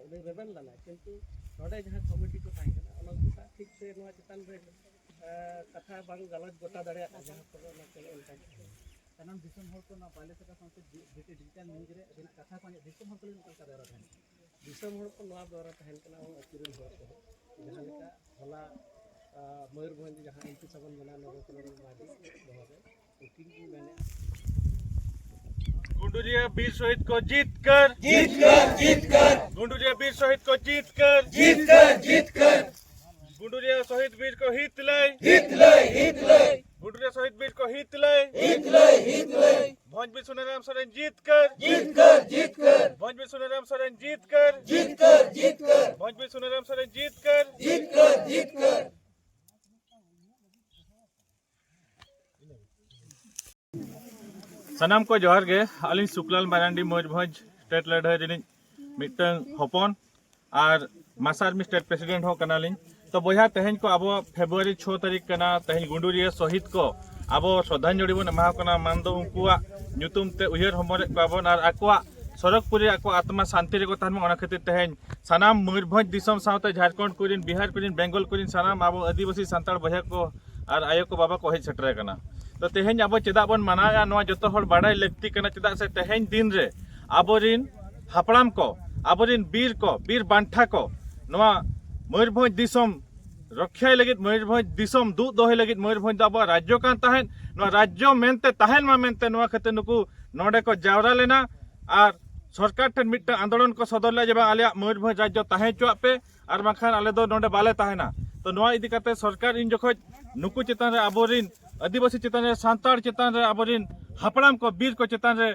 ᱩᱱᱤ ᱨᱮᱵᱮᱱ ᱞᱮᱱᱟᱭ, ᱠᱤᱱᱛᱩ ᱱᱚᱰᱮ ᱡᱟᱦᱟᱸ ᱠᱚᱢᱤᱴᱤ ᱠᱚ ᱛᱟᱦᱮᱸ ᱠᱟᱱᱟ, ᱚᱱᱟ ᱩᱱᱠᱩ ᱥᱟᱶ ᱴᱷᱤᱠ ᱛᱮ ᱱᱚᱣᱟ ᱪᱮᱛᱟᱱ ᱨᱮ, ᱮ, ᱠᱟᱛᱷᱟ ᱵᱟᱝ ᱜᱟᱞᱚᱪ ᱜᱚᱴᱟ ᱫᱟᱲᱮᱭᱟᱜ ᱠᱟᱱᱟ, ᱡᱟᱦᱟᱸ ᱯᱷᱚᱞᱚ ᱚᱱᱟ ᱪᱟᱞᱟᱜ ᱚᱱᱠᱟ ᱜᱮ᱾ ᱥᱟᱱᱟᱢ ᱫᱤᱥᱚᱢ ᱦᱚᱲ ᱠᱚ ᱱᱚᱣᱟ ᱵᱟᱞᱮ ᱥᱟᱠᱟ ᱥᱟᱶᱛᱮ ᱰᱤ-, ᱰᱤ-, ᱰᱤᱡᱤᱴᱟᱞ ᱱᱤᱭᱩᱡᱽ ᱨᱮ ᱟᱹᱵᱤᱱᱟᱜ ᱠᱟᱛᱷᱟ ᱠᱚ ᱟᱸᱡᱚᱢ, ᱫᱤᱥᱚᱢ ᱦᱚᱲ ᱠᱚ ᱞᱟᱹᱜᱤᱫ ᱚᱠᱟ ᱞᱮᱠᱟ ᱵᱮᱣᱨᱟ ᱛᱟᱦᱮᱱᱟ? ᱫᱤᱥᱚᱢ ᱦᱚᱲ ᱠᱚ ᱱᱚᱣᱟ ᱵᱮᱣᱨᱟ ᱛᱟᱦᱮᱱ ᱠᱟᱱᱟ, ᱟᱵᱚ ᱟᱹᱛᱩ ᱨᱮᱱ ᱦᱚᱲ ᱠᱚ ᱡᱟᱦᱟᱸ ᱞᱮᱠᱟ ᱦᱚᱞᱟ, ᱟ, ᱢᱚᱭᱩᱨᱵᱷᱚᱸᱡᱽ ᱡᱟᱦᱟᱸ ᱮᱢ ᱯᱤ ᱥᱟᱵᱚᱱ ᱢᱮᱱᱟᱭᱟ ᱱᱚᱵᱚᱠᱚᱨᱚᱱ ᱢᱟᱹᱡᱷᱤ ᱢᱚᱦᱳᱫᱚᱭ, ᱩᱱᱠᱤᱱ ᱠᱤᱱ ᱢᱮᱱᱮᱫᱼᱟ, ᱜᱩᱰᱩᱨᱤᱭᱟᱹ ᱵᱤᱨ ᱥᱚᱦᱤᱫ ᱠᱚ ᱡᱤᱛᱠᱟᱹᱨ, ᱡᱤᱛᱠᱟᱹᱨ, ᱡᱤᱛᱠᱟᱹᱨ᱾ ᱜᱩᱰᱩᱨᱤᱭᱟᱹ ᱵᱤᱨ ᱥᱚᱦᱤᱫ ᱠᱚ ᱡᱤᱛᱠᱟᱹᱨ, ᱡᱤᱛᱠᱟᱹᱨ, ᱡᱤᱛᱠᱟᱹᱨ᱾ ᱜᱩᱰᱩᱨᱤᱭᱟᱹ ᱥᱚᱦᱤᱫ ᱵᱤᱨ ᱠᱚ ᱦᱤᱛ ᱞᱟᱹᱭ, ᱦᱤᱛ ᱞᱟᱹᱭ, ᱦᱤᱛ ᱞᱟᱹᱭ᱾ ᱜᱩᱰᱩᱨᱤᱭᱟᱹ ᱥᱚᱦᱤᱫ ᱵᱤᱨ ᱠᱚ ᱦᱤᱛ ᱞᱟᱹᱭ, ᱦᱤᱛ ᱞᱟᱹᱭ, ᱦᱤᱛ ᱞᱟᱹᱭ᱾ ᱵᱷᱚᱸᱡᱽ ᱵᱤᱨ ᱥᱩᱱᱟᱹᱨᱟᱢ ᱥᱚᱨᱮᱱ ᱡᱤᱛᱠᱟᱹᱨ, ᱡᱤᱛᱠᱟᱹᱨ, ᱡᱤᱛᱠᱟᱹᱨ᱾ ᱵᱷᱚᱸᱡᱽ ᱵᱤᱨ ᱥᱩᱱᱟᱹᱨᱟᱢ ᱥᱚᱨᱮᱱ ᱡᱤᱛᱠᱟᱹᱨ, ᱡᱤᱛᱠᱟᱹᱨ, ᱡᱤᱛᱠᱟᱹᱨ᱾ ᱵᱷᱚᱸᱡᱽ ᱵᱤᱨ ᱥᱩᱱᱟᱹᱨᱟᱢ ᱥᱚᱨᱮᱱ ᱡᱤᱛᱠᱟᱹᱨ, ᱡᱤᱛᱠᱟᱹᱨ, ᱡᱤᱛᱠᱟᱹᱨ᱾ ᱥᱟᱱᱟᱢ ᱠᱚ ᱡᱚᱦᱟᱨ ᱜᱮ᱾ ᱟᱹᱞᱤᱧ ᱥᱩᱠᱞᱟᱞ ᱢᱟᱨᱟᱱᱰᱤ, ᱢᱚᱭᱩᱨᱵᱷᱚᱸᱡᱽ ᱥᱴᱮᱴ ᱞᱟᱹᱲᱦᱟᱹᱭ ᱨᱤᱱᱤᱡ ᱢᱤᱫᱴᱟᱝ ᱦᱚᱯᱚᱱ ᱟᱨ ᱢᱟᱥᱟᱨᱢᱤ ᱥᱴᱮᱴ ᱯᱨᱮᱥᱤᱰᱮᱱᱴ ᱦᱚᱸ ᱠᱟᱱᱟᱞᱤᱧ᱾ ᱛᱚ ᱵᱚᱭᱦᱟ, ᱛᱮᱦᱮᱧ ᱠᱚ ᱟᱵᱚ ᱯᱷᱮᱵᱽᱨᱩᱣᱟᱨᱤ ᱪᱷᱚ ᱛᱟᱹᱨᱤᱠᱷ ᱠᱟᱱᱟ, ᱛᱮᱦᱮᱧ ᱜᱩᱸᱰᱩᱨᱤᱭᱟᱹ ᱥᱚᱦᱤᱫ ᱠᱚ ᱟᱵᱚ ᱥᱨᱚᱫᱷᱟᱧᱡᱚᱞᱤ ᱵᱚᱱ ᱮᱢᱟ ᱠᱚ ᱠᱟᱱᱟ, ᱢᱟᱱ ᱫᱚ ᱩᱱᱠᱩᱣᱟᱜ ᱧᱩᱛᱩᱢ ᱛᱮ ᱩᱭᱦᱟᱹᱨ ᱦᱚᱢᱚᱨᱮᱫ ᱠᱚᱣᱟ ᱵᱚᱱ ᱟᱨ ᱟᱠᱚᱣᱟᱜ ᱥᱚᱨᱚᱜᱽᱯᱩᱨᱤ ᱟᱠᱚ ᱟᱛᱢᱟ ᱥᱟᱱᱛᱤ ᱨᱮᱠᱚ ᱛᱟᱦᱮᱱ ᱢᱟ, ᱚᱱᱟ ᱠᱷᱟᱹᱛᱤᱨ ᱛᱮᱦᱮᱧ ᱥᱟᱱᱟᱢ ᱢᱚᱭᱩᱨᱵᱷᱚᱸᱡᱽ ᱫᱤᱥᱚᱢ ᱥᱟᱶᱛᱮ ᱡᱷᱟᱲᱠᱷᱚᱸᱰ ᱠᱚᱨᱮᱱ, ᱵᱤᱦᱟᱨ ᱠᱚᱨᱮᱱ, ᱵᱮᱝᱜᱚᱞ ᱠᱚᱨᱮᱱ ᱥᱟᱱᱟᱢ ᱟᱵᱚ ᱟᱹᱫᱤᱵᱟᱹᱥᱤ ᱥᱟᱱᱛᱟᱲ ᱵᱚᱭᱦᱟ ᱠᱚ ᱟᱨ ᱟᱭᱳ ᱠᱚ ᱵᱟᱵᱟ ᱠᱚ ᱦᱮᱡ ᱥᱮᱴᱮᱨ ᱟᱠᱟᱱᱟ᱾ ᱛᱚ ᱛᱮᱦᱮᱧ ᱟᱵᱚ ᱪᱮᱫᱟᱜ ᱵᱚᱱ ᱢᱟᱱᱟᱣᱮᱫᱼᱟ, ᱱᱚᱣᱟ ᱡᱚᱛᱚ ᱦᱚᱲ ᱵᱟᱲᱟᱭ ᱞᱟᱹᱠᱛᱤ ᱠᱟᱱᱟ᱾ ᱪᱮᱫᱟᱜ ᱥᱮ ᱛᱮᱦᱮᱧ ᱫᱤᱱ ᱨᱮ ᱟᱵᱚᱨᱤᱱ ᱦᱟᱯᱲᱟᱢ ᱠᱚ, ᱟᱵᱚᱨᱤᱱ ᱵᱤᱨ ᱠᱚ, ᱵᱤᱨ ᱵᱟᱱᱴᱟ ᱠᱚ ᱱᱚᱣᱟ ᱢᱚᱭᱩᱨᱵᱷᱚᱸᱡᱽ ᱫᱤᱥᱚᱢ ᱨᱚᱠᱷᱭᱟᱭ ᱞᱟᱹᱜᱤᱫ, ᱢᱚᱭᱩᱨᱵᱷᱚᱸᱡᱽ ᱫᱤᱥᱚᱢ ᱫᱩᱜ ᱫᱚᱦᱚᱭ ᱞᱟᱹᱜᱤᱫ, ᱢᱚᱭᱩᱨᱵᱷᱚᱸᱡᱽ ᱫᱚ ᱟᱵᱚᱣᱟᱜ ᱨᱟᱡᱽᱡᱚ ᱠᱟᱱ ᱛᱟᱦᱮᱸᱫ, ᱱᱚᱣᱟ ᱨᱟᱡᱽᱡᱚ ᱢᱮᱱᱛᱮ ᱛᱟᱦᱮᱱ ᱢᱟ ᱢᱮᱱᱛᱮ ᱱᱚᱣᱟ ᱠᱷᱟᱹᱛᱤᱨ ᱱᱩᱠᱩ ᱱᱚᱰᱮ ᱠᱚ ᱡᱟᱣᱨᱟ ᱞᱮᱱᱟ ᱟᱨ ᱥᱚᱨᱠᱟᱨ ᱴᱷᱮᱱ ᱢᱤᱫᱴᱟᱝ ᱟᱱᱫᱳᱞᱚᱱ ᱠᱚ ᱥᱚᱫᱚᱨ ᱞᱮᱫᱟ ᱡᱮ ᱵᱟᱝ, ᱟᱞᱮᱭᱟᱜ ᱢᱚᱭᱩᱨᱵᱷᱚᱸᱡᱽ ᱨᱟᱡᱽᱡᱚ ᱛᱟᱦᱮᱸ ᱦᱚᱪᱚᱣᱟᱜ ᱯᱮ, ᱟᱨ ᱵᱟᱝᱠᱷᱟᱱ ᱟᱞᱮ ᱫᱚ ᱱᱚᱰᱮ ᱵᱟᱞᱮ ᱛᱟᱦᱮᱱᱟ᱾ ᱛᱚ ᱱᱚᱣᱟ ᱤᱫᱤ ᱠᱟᱛᱮ ᱥᱚᱨᱠᱟᱨ ᱤᱧ ᱡᱚᱠᱷᱚᱡ ᱱᱩᱠᱩ ᱪᱮᱛᱟᱱ ᱨᱮ, ᱟᱵᱚᱨᱤᱱ ᱟᱹᱫᱤᱵᱟᱹᱥᱤ ᱪᱮᱛᱟᱱ ᱨᱮ, ᱥᱟᱱᱛᱟᱲ ᱪᱮᱛᱟᱱ ᱨᱮ, ᱟᱵᱚᱨᱤᱱ ᱦᱟᱯᱲᱟᱢ ᱠᱚ, ᱵᱤᱨ ᱠᱚ ᱪᱮᱛᱟᱱ ᱨᱮ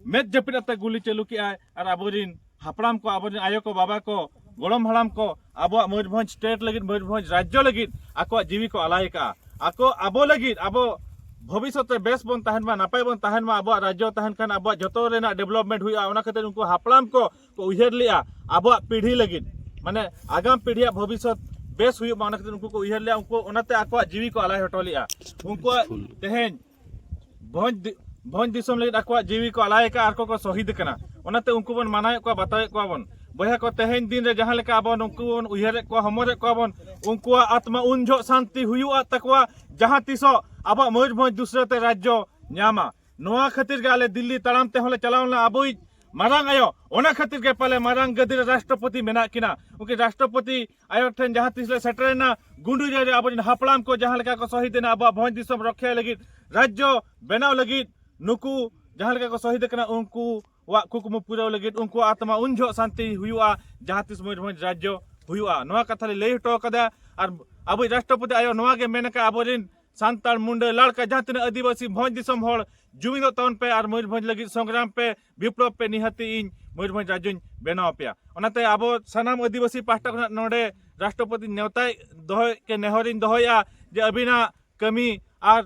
ᱢᱮᱫ ᱡᱟᱹᱯᱤᱫ ᱟᱛᱮ ᱜᱩᱞᱤ ᱪᱟᱹᱞᱩ ᱠᱮᱜᱼᱟᱭ ᱟᱨ ᱟᱵᱚᱨᱤᱱ ᱦᱟᱯᱲᱟᱢ ᱠᱚ, ᱟᱵᱚᱨᱤᱱ ᱟᱭᱳ ᱠᱚ, ᱵᱟᱵᱟ ᱠᱚ, ᱜᱚᱲᱚᱢ ᱦᱟᱲᱟᱢ ᱠᱚ ᱟᱵᱚᱣᱟᱜ ᱢᱚᱭᱩᱨᱵᱷᱚᱸᱡᱽ ᱥᱴᱮᱴ ᱞᱟᱹᱜᱤᱫ, ᱢᱚᱭᱩᱨᱵᱷᱚᱸᱡᱽ ᱨᱟᱡᱽᱡᱚ ᱞᱟᱹᱜᱤᱫ ᱟᱠᱚᱣᱟᱜ ᱡᱤᱣᱤ ᱠᱚ ᱟᱞᱟᱭ ᱟᱠᱟᱫᱼᱟ᱾ ᱟᱠᱚ ᱟᱵᱚ ᱞᱟᱹᱜᱤᱫ, ᱟᱵᱚ ᱵᱷᱚᱵᱤᱥᱥᱚᱛ ᱨᱮ ᱵᱮᱥ ᱵᱚᱱ ᱛᱟᱦᱮᱱ ᱢᱟ, ᱱᱟᱯᱟᱭ ᱵᱚᱱ ᱛᱟᱦᱮᱱ ᱢᱟ, ᱟᱵᱚᱣᱟᱜ ᱨᱟᱡᱽᱡᱚ ᱛᱟᱦᱮᱱ ᱠᱷᱟᱱ ᱟᱵᱚᱣᱟᱜ ᱡᱚᱛᱚ ᱨᱮᱱᱟᱜ ᱰᱮᱵᱷᱞᱚᱯᱢᱮᱱᱴ ᱦᱩᱭᱩᱜᱼᱟ᱾ ᱚᱱᱟ ᱠᱷᱟᱹᱛᱤᱨ ᱩᱱᱠᱩ ᱦᱟᱯᱲᱟᱢ ᱠᱚ ᱠᱚ ᱩᱭᱦᱟᱹᱨ ᱞᱮᱜᱼᱟ ᱟᱵᱚᱣᱟᱜ ᱯᱤᱲᱦᱤ ᱞᱟᱹᱜᱤᱫ, ᱢᱟᱱᱮ ᱟᱜᱟᱢ ᱯᱤᱲᱦᱤᱭᱟᱜ ᱵᱷᱚᱵᱤᱥᱥᱚᱛ ᱵᱮᱥ ᱦᱩᱭᱩᱜ ᱢᱟ, ᱚᱱᱟ ᱠᱷᱟᱹᱛᱤᱨ ᱩᱱᱠᱩ ᱠᱚ ᱩᱭᱦᱟᱹᱨ ᱞᱮᱜᱼᱟ, ᱩᱱᱠᱩ ᱚᱱᱟᱛᱮ ᱟᱠᱚᱣᱟᱜ ᱡᱤᱣᱤ ᱠᱚ ᱟᱞᱟᱭ ᱦᱚᱴᱚ ᱞᱮᱜᱼᱟ᱾ ᱩᱱᱠᱩᱣᱟᱜ ᱛᱮᱦᱮᱧ ᱵᱷᱚᱸᱡᱽ ᱫᱤ-, ᱵᱷᱚᱸᱡᱽ ᱫᱤᱥᱚᱢ ᱞᱟᱹᱜᱤᱫ ᱟᱠᱚᱣᱟᱜ ᱡᱤᱣᱤ ᱠᱚ ᱟᱞᱟᱭ ᱟᱠᱟᱫᱼᱟ ᱟᱨ ᱠᱚ, ᱠᱚ ᱥᱚᱦᱤᱫ ᱠᱟᱱᱟ᱾ ᱚᱱᱟᱛᱮ ᱩᱱᱠᱩ ᱵᱚᱱ ᱢᱟᱱᱟᱣᱮᱫ ᱠᱚᱣᱟ, ᱵᱟᱛᱟᱣᱮᱫ ᱠᱚᱣᱟ ᱵᱚᱱ᱾ ᱵᱚᱭᱦᱟ ᱠᱚ, ᱛᱮᱦᱮᱧ ᱫᱤᱱ ᱨᱮ ᱡᱟᱦᱟᱸ ᱞᱮᱠᱟ ᱟᱵᱚ ᱱᱩᱠᱩ ᱵᱚᱱ ᱩᱭᱦᱟᱹᱨᱮᱫ ᱠᱚᱣᱟ, ᱦᱚᱢᱚᱨᱮᱫ ᱠᱚᱣᱟ ᱵᱚᱱ, ᱩᱱᱠᱩᱣᱟᱜ ᱟᱛᱢᱟ ᱩᱱ ᱡᱚᱦᱚᱜ ᱥᱟᱱᱛᱤ ᱦᱩᱭᱩᱜᱼᱟ ᱛᱟᱠᱚᱣᱟ, ᱡᱟᱦᱟᱸ ᱛᱤᱥᱚᱜ ᱟᱵᱚᱣᱟᱜ ᱢᱚᱭᱩᱨᱵᱷᱚᱸᱡᱽ ᱫᱩᱥᱨᱟᱹ ᱛᱮ ᱨᱟᱡᱽᱡᱚ ᱧᱟᱢᱟ᱾ ᱱᱚᱣᱟ ᱠᱷᱟᱹᱛᱤᱨ ᱜᱮ ᱟᱞᱮ ᱫᱤᱞᱞᱤ ᱛᱟᱲᱟᱢ ᱛᱮᱦᱚᱸ ᱞᱮ ᱪᱟᱞᱟᱣ ᱞᱮᱱᱟ᱾ ᱟᱵᱚᱭᱤᱡ ᱢᱟᱨᱟᱝ ᱟᱭᱳ, ᱚᱱᱟ ᱠᱷᱟᱹᱛᱤᱨ ᱜᱮ ᱯᱟᱞᱮ ᱢᱟᱨᱟᱝ ᱜᱟᱹᱫᱤ ᱨᱮ ᱨᱟᱥᱴᱨᱚᱯᱚᱛᱤ ᱢᱮᱱᱟᱜ ᱠᱤᱱᱟ᱾ ᱩᱱᱠᱤᱱ ᱨᱟᱥᱴᱨᱚᱯᱚᱛᱤ ᱟᱭᱳ ᱴᱷᱮᱱ ᱡᱟᱦᱟᱸ ᱛᱤᱥ ᱞᱮ ᱥᱮᱴᱮᱨᱮᱱᱟ, ᱜᱩᱸᱰᱩᱨᱤᱭᱟᱹ ᱨᱮ ᱟᱵᱚᱨᱮᱱ ᱦᱟᱯᱲᱟᱢ ᱠᱚ ᱡᱟᱦᱟᱸ ᱞᱮᱠᱟ ᱠᱚ ᱥᱚᱦᱤᱫ ᱮᱱᱟ ᱟᱵᱚᱣᱟᱜ ᱵᱷᱚᱸᱡᱽ ᱫᱤᱥᱚᱢ ᱨᱚᱠᱷᱭᱟᱭ ᱞᱟᱹᱜᱤᱫ, ᱨᱟᱡᱽᱡᱚ ᱵᱮᱱᱟᱣ ᱞᱟᱹᱜᱤᱫ, ᱱᱩᱠᱩ ᱡᱟᱦᱟᱸ ᱞᱮᱠᱟ ᱠᱚ ᱥᱚᱦᱤᱫ ᱟᱠᱟᱱᱟ, ᱩᱱᱠᱩᱣᱟᱜ ᱠᱩᱠᱢᱩ ᱯᱩᱨᱟᱹᱣ ᱞᱟᱹᱜᱤᱫ, ᱩᱱᱠᱩᱣᱟᱜ ᱟᱛᱢᱟ ᱩᱱ ᱡᱚᱦᱚᱜ ᱥᱟᱱᱛᱤ ᱦᱩᱭᱩᱜᱼᱟ, ᱡᱟᱦᱟᱸ ᱛᱤᱥ ᱢᱚᱭᱩᱨᱵᱷᱚᱸᱡᱽ ᱨᱟᱡᱽᱡᱚ ᱦᱩᱭᱩᱜᱼᱟ᱾ ᱱᱚᱣᱟ ᱠᱟᱛᱷᱟ ᱞᱮ ᱞᱟᱹᱭ ᱦᱚᱴᱚ ᱠᱟᱫᱟ᱾ ᱟᱨ ᱟᱵᱚᱭᱤᱡ ᱨᱟᱥᱴᱨᱚᱯᱚᱛᱤ ᱟᱭᱳ ᱱᱚᱣᱟ ᱜᱮ ᱢᱮᱱ ᱟᱠᱟᱫ, ᱟᱵᱚᱨᱮᱱ ᱥᱟᱱᱛᱟᱲ, ᱢᱩᱱᱰᱟᱹ, ᱞᱟᱲᱠᱟ, ᱡᱟᱦᱟᱸ ᱛᱤᱱᱟᱹᱜ ᱟᱹᱫᱤᱵᱟᱹᱥᱤ ᱵᱷᱚᱸᱡᱽ ᱫᱤᱥᱚᱢ ᱦᱚᱲ, ᱡᱩᱢᱤᱫᱚᱜ ᱛᱟᱵᱚᱱ ᱯᱮ ᱟᱨ ᱢᱚᱭᱩᱨᱵᱷᱚᱸᱡᱽ ᱞᱟᱹᱜᱤᱫ ᱥᱚᱝᱜᱨᱟᱢ ᱯᱮ, ᱵᱤᱯᱞᱚᱵ ᱯᱮ, ᱱᱤᱦᱟᱹᱛᱤ ᱤᱧ ᱢᱚᱭᱩᱨᱵᱷᱚᱸᱡᱽ ᱨᱟᱡᱽᱡᱚᱧ ᱵᱮᱱᱟᱣ ᱟᱯᱮᱭᱟ᱾ ᱚᱱᱟᱛᱮ ᱟᱵᱚ ᱥᱟᱱᱟᱢ ᱟᱹᱫᱤᱵᱟᱹᱥᱤ ᱯᱟᱦᱴᱟ ᱠᱷᱚᱱᱟᱜ ᱱᱚᱰᱮ ᱨᱟᱥᱴᱨᱚᱯᱚᱛᱤ ᱱᱮᱣᱛᱟᱭ ᱫᱚᱦᱚᱭ ᱠᱮ ᱱᱮᱦᱚᱨᱤᱧ ᱫᱚᱦᱚᱭᱟ ᱡᱮ ᱟᱹᱵᱤᱱᱟᱜ ᱠᱟᱹᱢᱤ ᱟᱨ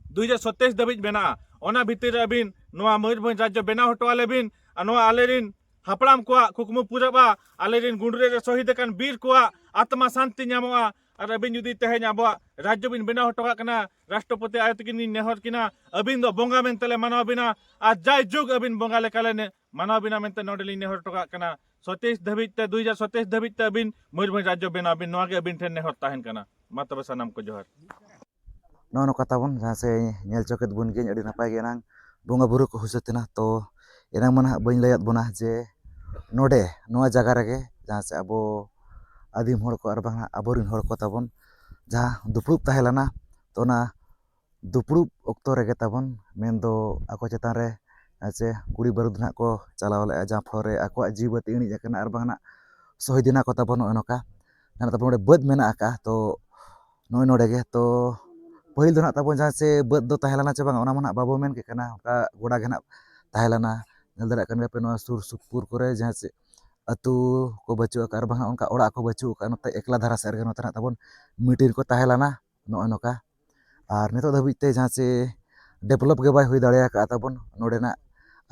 ᱫᱩ ᱦᱟᱡᱟᱨ ᱥᱟᱛᱟᱥ ᱫᱷᱟᱹᱵᱤᱡ ᱢᱮᱱᱟᱜᱼᱟ᱾ ᱚᱱᱟ ᱵᱷᱤᱛᱤᱨ ᱨᱮ ᱟᱹᱵᱤᱱ ᱱᱚᱣᱟ ᱢᱚᱭᱩᱨᱵᱷᱚᱸᱡᱽ ᱨᱟᱡᱽᱡᱚ ᱵᱮᱱᱟᱣ ᱦᱚᱴᱚ ᱟᱞᱮ ᱵᱤᱱ᱾ ᱟᱨ ᱱᱚᱣᱟ ᱟᱞᱮᱨᱤᱱ ᱦᱟᱯᱲᱟᱢ ᱠᱚᱣᱟᱜ ᱠᱩᱠᱢᱩ ᱯᱩᱨᱟᱹᱜᱼᱟ, ᱟᱞᱮᱨᱤᱱ ᱜᱩᱸᱰᱨᱟᱹ ᱨᱮ ᱥᱚᱦᱤᱫ ᱟᱠᱟᱱ ᱵᱤᱨ ᱠᱚᱣᱟᱜ ᱟᱛᱢᱟ ᱥᱟᱱᱛᱤ ᱧᱟᱢᱚᱜᱼᱟ᱾ ᱟᱨ ᱟᱹᱵᱤᱱ ᱡᱩᱫᱤ ᱛᱮᱦᱮᱧ ᱟᱵᱚᱣᱟᱜ ᱨᱟᱡᱽᱡᱚ ᱵᱤᱱ ᱵᱮᱱᱟᱣ ᱦᱚᱴᱚ ᱠᱟᱜ ᱠᱟᱱᱟ, ᱨᱟᱥᱴᱨᱚᱯᱚᱛᱤ ᱟᱭᱳ ᱛᱟᱹᱠᱤᱱ ᱞᱤᱧ ᱱᱮᱦᱚᱨ ᱠᱤᱱᱟ, ᱟᱹᱵᱤᱱ ᱫᱚ ᱵᱚᱸᱜᱟ ᱢᱮᱱᱛᱮ ᱞᱮ ᱢᱟᱱᱟᱣ ᱵᱤᱱᱟ ᱟᱨ ᱡᱟᱭᱡᱩᱜᱽ ᱟᱹᱵᱤᱱ ᱵᱚᱸᱜᱟ ᱞᱮᱠᱟ ᱞᱮ ᱱᱮ-, ᱢᱟᱱᱟᱣ ᱵᱤᱱᱟ ᱢᱮᱱᱛᱮ ᱱᱚᱰᱮ ᱞᱤᱧ ᱱᱮᱦᱚᱨ ᱦᱚᱴᱚ ᱠᱟᱜ ᱠᱟᱱᱟ᱾ ᱥᱟᱛᱟᱥ ᱫᱷᱟᱹᱵᱤᱡ ᱛᱮ, ᱫᱩ ᱦᱟᱡᱟᱨ ᱥᱟᱛᱟᱥ ᱫᱷᱟᱹᱵᱤᱡ ᱛᱮ ᱟᱹᱵᱤᱱ ᱢᱚᱭᱩᱨᱵᱷᱚᱸᱡᱽ ᱨᱟᱡᱽᱡᱚ ᱵᱮᱱᱟᱣ ᱵᱤᱱ, ᱱᱚᱣᱟ ᱜᱮ ᱟᱹᱵᱤᱱ ᱴᱷᱮᱱ ᱱᱮᱦᱚᱨ ᱛᱟᱦᱮᱱ ᱠᱟᱱᱟ᱾ ᱢᱟ ᱛᱚᱵᱮ ᱥᱟᱱᱟᱢ ᱠᱚ ᱡᱚᱦᱟᱨ᱾ ᱱᱚᱜᱼᱚ ᱱᱚᱝᱠᱟ ᱛᱟᱵᱚᱱ, ᱡᱟᱦᱟᱸ ᱥᱮ ᱧᱮᱞ ᱪᱚ ᱠᱮᱫ ᱵᱚᱱ ᱜᱮ ᱟᱹᱰᱤ ᱱᱟᱯᱟᱭ ᱜᱮ ᱮᱱᱟᱝ ᱵᱚᱸᱜᱟ ᱵᱩᱨᱩ ᱠᱚ ᱦᱩᱭ ᱥᱟᱹᱛ ᱮᱱᱟ᱾ ᱛᱚ ᱮᱱᱟᱝ ᱢᱟ ᱱᱟᱦᱟᱜ ᱵᱟᱹᱧ ᱞᱟᱹᱭᱟᱫ ᱵᱚᱱᱟ ᱡᱮ ᱱᱚᱰᱮ ᱱᱚᱣᱟ ᱡᱟᱭᱜᱟ ᱨᱮᱜᱮ ᱡᱟᱦᱟᱸ ᱥᱮ ᱟᱵᱚ ᱟᱹᱫᱤᱢ ᱦᱚᱲ ᱠᱚ ᱟᱨ ᱵᱟᱝ ᱟᱵᱚᱨᱮᱱ ᱦᱚᱲ ᱠᱚ ᱛᱟᱵᱚᱱ ᱡᱟᱦᱟᱸ ᱫᱩᱯᱲᱩᱵ ᱛᱟᱦᱮᱸ ᱞᱮᱱᱟ, ᱛᱚ ᱚᱱᱟ ᱫᱩᱯᱲᱩᱵ ᱚᱠᱛᱚ ᱨᱮᱜᱮ ᱛᱟᱵᱚᱱ ᱢᱮᱱᱫᱚ ᱟᱠᱚ ᱪᱮᱛᱟᱱ ᱨᱮ ᱥᱮ ᱜᱩᱞᱤ ᱵᱟᱹᱨᱩᱫᱽ ᱱᱟᱦᱟᱜ ᱠᱚ ᱪᱟᱞᱟᱣ ᱞᱮᱫᱼᱟ, ᱡᱟᱦᱟᱸ ᱯᱷᱚᱞ ᱨᱮ ᱟᱠᱚᱣᱟᱜ ᱡᱤᱣᱤ ᱵᱟᱹᱛᱤ ᱤᱬᱤᱡ ᱟᱠᱟᱱᱟ ᱟᱨ ᱵᱟᱝ ᱱᱟᱦᱟᱜ ᱥᱚᱦᱤᱫ ᱮᱱᱟ ᱠᱚ ᱛᱟᱵᱚᱱ᱾ ᱱᱚᱜᱼᱚᱭ ᱱᱚᱝᱠᱟ ᱱᱟᱦᱟᱜ ᱛᱟᱵᱚᱱ ᱱᱚᱰᱮ ᱵᱟᱹᱫᱽ ᱢᱮᱱᱟᱜ ᱟᱠᱟᱫᱼᱟ᱾ ᱛᱚ ᱱᱚᱜᱼᱚᱭ ᱱᱚᱰᱮ ᱜᱮ, ᱛᱚ ᱯᱟᱹᱦᱤᱞ ᱫᱚ ᱱᱟᱦᱟᱜ ᱛᱟᱵᱚᱱ ᱡᱟᱦᱟᱸ ᱥᱮ ᱵᱟᱹᱫᱽ ᱫᱚ ᱛᱟᱦᱮᱸ ᱞᱮᱱᱟ ᱪᱮ ᱵᱟᱝ, ᱚᱱᱟ ᱢᱟ ᱱᱟᱦᱟᱜ ᱵᱟᱵᱚ ᱢᱮᱱ ᱠᱮᱫ ᱠᱟᱱᱟ, ᱚᱱᱠᱟ ᱜᱚᱰᱟ ᱜᱮ ᱱᱟᱦᱟᱜ ᱛᱟᱦᱮᱸ ᱞᱮᱱᱟ᱾ ᱧᱮᱞ ᱫᱟᱲᱮᱭᱟᱜ ᱠᱟᱱ ᱜᱮᱭᱟ ᱯᱮ ᱱᱚᱣᱟ ᱥᱩᱨ ᱥᱩᱯᱩᱨ ᱠᱚᱨᱮ ᱡᱟᱦᱟᱸ ᱥᱮ ᱟᱹᱛᱩ ᱠᱚ ᱵᱟᱹᱪᱩᱜ ᱟᱠᱟᱫᱼᱟ ᱟᱨ ᱵᱟᱝ ᱚᱱᱠᱟ ᱚᱲᱟᱜ ᱠᱚ ᱵᱟᱹᱪᱩᱜ ᱟᱠᱟᱫᱼᱟ, ᱱᱚᱛᱮ ᱮᱠᱞᱟ ᱫᱷᱟᱨᱟ ᱥᱮᱫ ᱨᱮᱜᱮ ᱱᱚᱛᱮ ᱱᱟᱦᱟᱜ ᱛᱟᱵᱚᱱ ᱢᱤᱴᱤᱱ ᱠᱚ ᱛᱟᱦᱮᱸ ᱞᱮᱱᱟ᱾ ᱱᱚᱜᱼᱚᱭ ᱱᱚᱝᱠᱟ ᱟᱨ ᱱᱤᱛᱚᱜ ᱫᱷᱟᱹᱵᱤᱡ ᱛᱮ ᱡᱟᱦᱟᱸ ᱪᱮ ᱰᱮᱵᱷᱞᱚᱯ ᱜᱮ ᱵᱟᱭ ᱦᱩᱭ ᱫᱟᱲᱮ ᱟᱠᱟᱫᱼᱟ ᱛᱟᱵᱚᱱ ᱱᱚᱰᱮᱱᱟᱜ᱾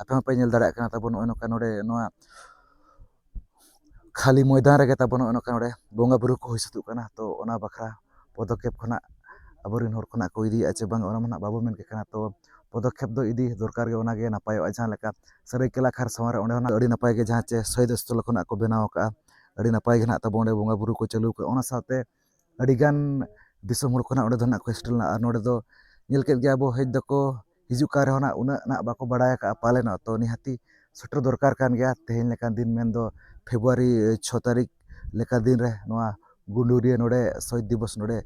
ᱟᱯᱮ ᱦᱚᱸᱯᱮ ᱧᱮᱞ ᱫᱟᱲᱮᱭᱟᱜ ᱠᱟᱱᱟ ᱛᱟᱵᱚᱱ ᱱᱚᱜᱼᱚᱭ ᱱᱚᱝᱠᱟ ᱱᱚᱰᱮ ᱱᱚᱣᱟ ᱠᱷᱟᱹᱞᱤ ᱢᱚᱭᱫᱟᱱ ᱨᱮᱜᱮ ᱛᱟᱵᱚᱱ ᱱᱚᱜᱼᱚᱭ ᱱᱚᱝᱠᱟ ᱱᱚᱰᱮ ᱵᱚᱸᱜᱟ ᱵᱩᱨᱩ ᱠᱚ ᱦᱩᱭ ᱥᱟᱹᱛᱚᱜ ᱠᱟᱱᱟ᱾ ᱛᱚ ᱚᱱᱟ ᱵᱟᱠᱷᱨᱟ ᱯᱚᱫᱚᱠᱷᱮᱯ ᱠᱷᱚᱱᱟᱜ ᱟᱵᱚᱨᱮᱱ ᱦᱚᱲ ᱠᱷᱚᱱᱟᱜ ᱠᱚ ᱤᱫᱤᱭᱮᱫᱼᱟ ᱪᱮ ᱵᱟᱝ, ᱚᱱᱟ ᱢᱟ ᱱᱟᱜ ᱵᱟᱵᱚ ᱢᱮᱱ ᱠᱮᱫ ᱠᱟᱱᱟ᱾ ᱛᱚ ᱯᱚᱫᱚᱠᱷᱮᱯ ᱫᱚ ᱤᱫᱤ ᱫᱚᱨᱠᱟᱨ ᱜᱮ, ᱚᱱᱟ ᱜᱮ ᱱᱟᱯᱟᱭᱚᱜᱼᱟ᱾ ᱡᱟᱦᱟᱸ ᱞᱮᱠᱟ ᱥᱟᱹᱨᱟᱹᱭᱠᱮᱞᱟ ᱠᱷᱟᱨᱥᱟᱣᱟ ᱨᱮ ᱚᱸᱰᱮ ᱦᱚᱸ ᱟᱹᱰᱤ ᱱᱟᱯᱟᱭ ᱜᱮ ᱡᱟᱦᱟᱸ ᱪᱮ ᱥᱚᱦᱤᱫ ᱥᱛᱷᱚᱞ ᱠᱷᱚᱱᱟᱜ ᱠᱚ ᱵᱮᱱᱟᱣ ᱟᱠᱟᱫᱼᱟ, ᱟᱹᱰᱤ ᱱᱟᱯᱟᱭ ᱜᱮ ᱱᱟᱜ ᱛᱟᱵᱚ ᱚᱸᱰᱮ ᱵᱚᱸᱜᱟ ᱵᱩᱨᱩ ᱠᱚ ᱪᱟᱹᱞᱩ ᱟᱠᱟᱫᱼᱟ᱾ ᱚᱱᱟ ᱥᱟᱶᱛᱮ ᱟᱹᱰᱤᱜᱟᱱ ᱫᱤᱥᱚᱢ ᱦᱚᱲ ᱠᱷᱚᱱᱟᱜ ᱚᱸᱰᱮ ᱫᱚ ᱱᱟᱜ ᱠᱚ ᱥᱮᱴᱮᱨ ᱞᱮᱱᱟ᱾ ᱟᱨ ᱱᱚᱰᱮ ᱫᱚ ᱧᱮᱞ ᱠᱮᱫ ᱜᱮᱭᱟ ᱵᱚ, ᱦᱮᱡ ᱫᱚᱠᱚ ᱦᱤᱡᱩᱜ ᱠᱟᱱ ᱨᱮᱦᱚᱸ ᱱᱟᱜ ᱩᱱᱟᱹᱜ ᱱᱟᱜ ᱵᱟᱠᱚ ᱵᱟᱲᱟᱭ ᱟᱠᱟᱫᱼᱟ ᱯᱟᱞᱮᱱᱚᱜ᱾ ᱛᱚ ᱱᱤᱦᱟᱹᱛᱤ ᱥᱮᱴᱮᱨ ᱫᱚᱨᱠᱟᱨ ᱠᱟᱱ ᱜᱮᱭᱟ᱾ ᱛᱮᱦᱮᱧ ᱞᱮᱠᱟᱱ ᱫᱤᱱ ᱢᱮᱱᱫᱚ ᱯᱷᱮᱵᱽᱨᱩᱣᱟᱨᱤ ᱪᱷᱚ ᱛᱟᱹᱨᱤᱠᱷ ᱞᱮᱠᱟ ᱫᱤᱱ ᱨᱮ ᱱᱚᱣᱟ ᱜᱩᱰᱩᱨᱤᱭᱟᱹ ᱱᱚᱰᱮ ᱥᱚᱦᱤᱫ ᱫᱤᱵᱚᱥ ᱱᱚᱰᱮ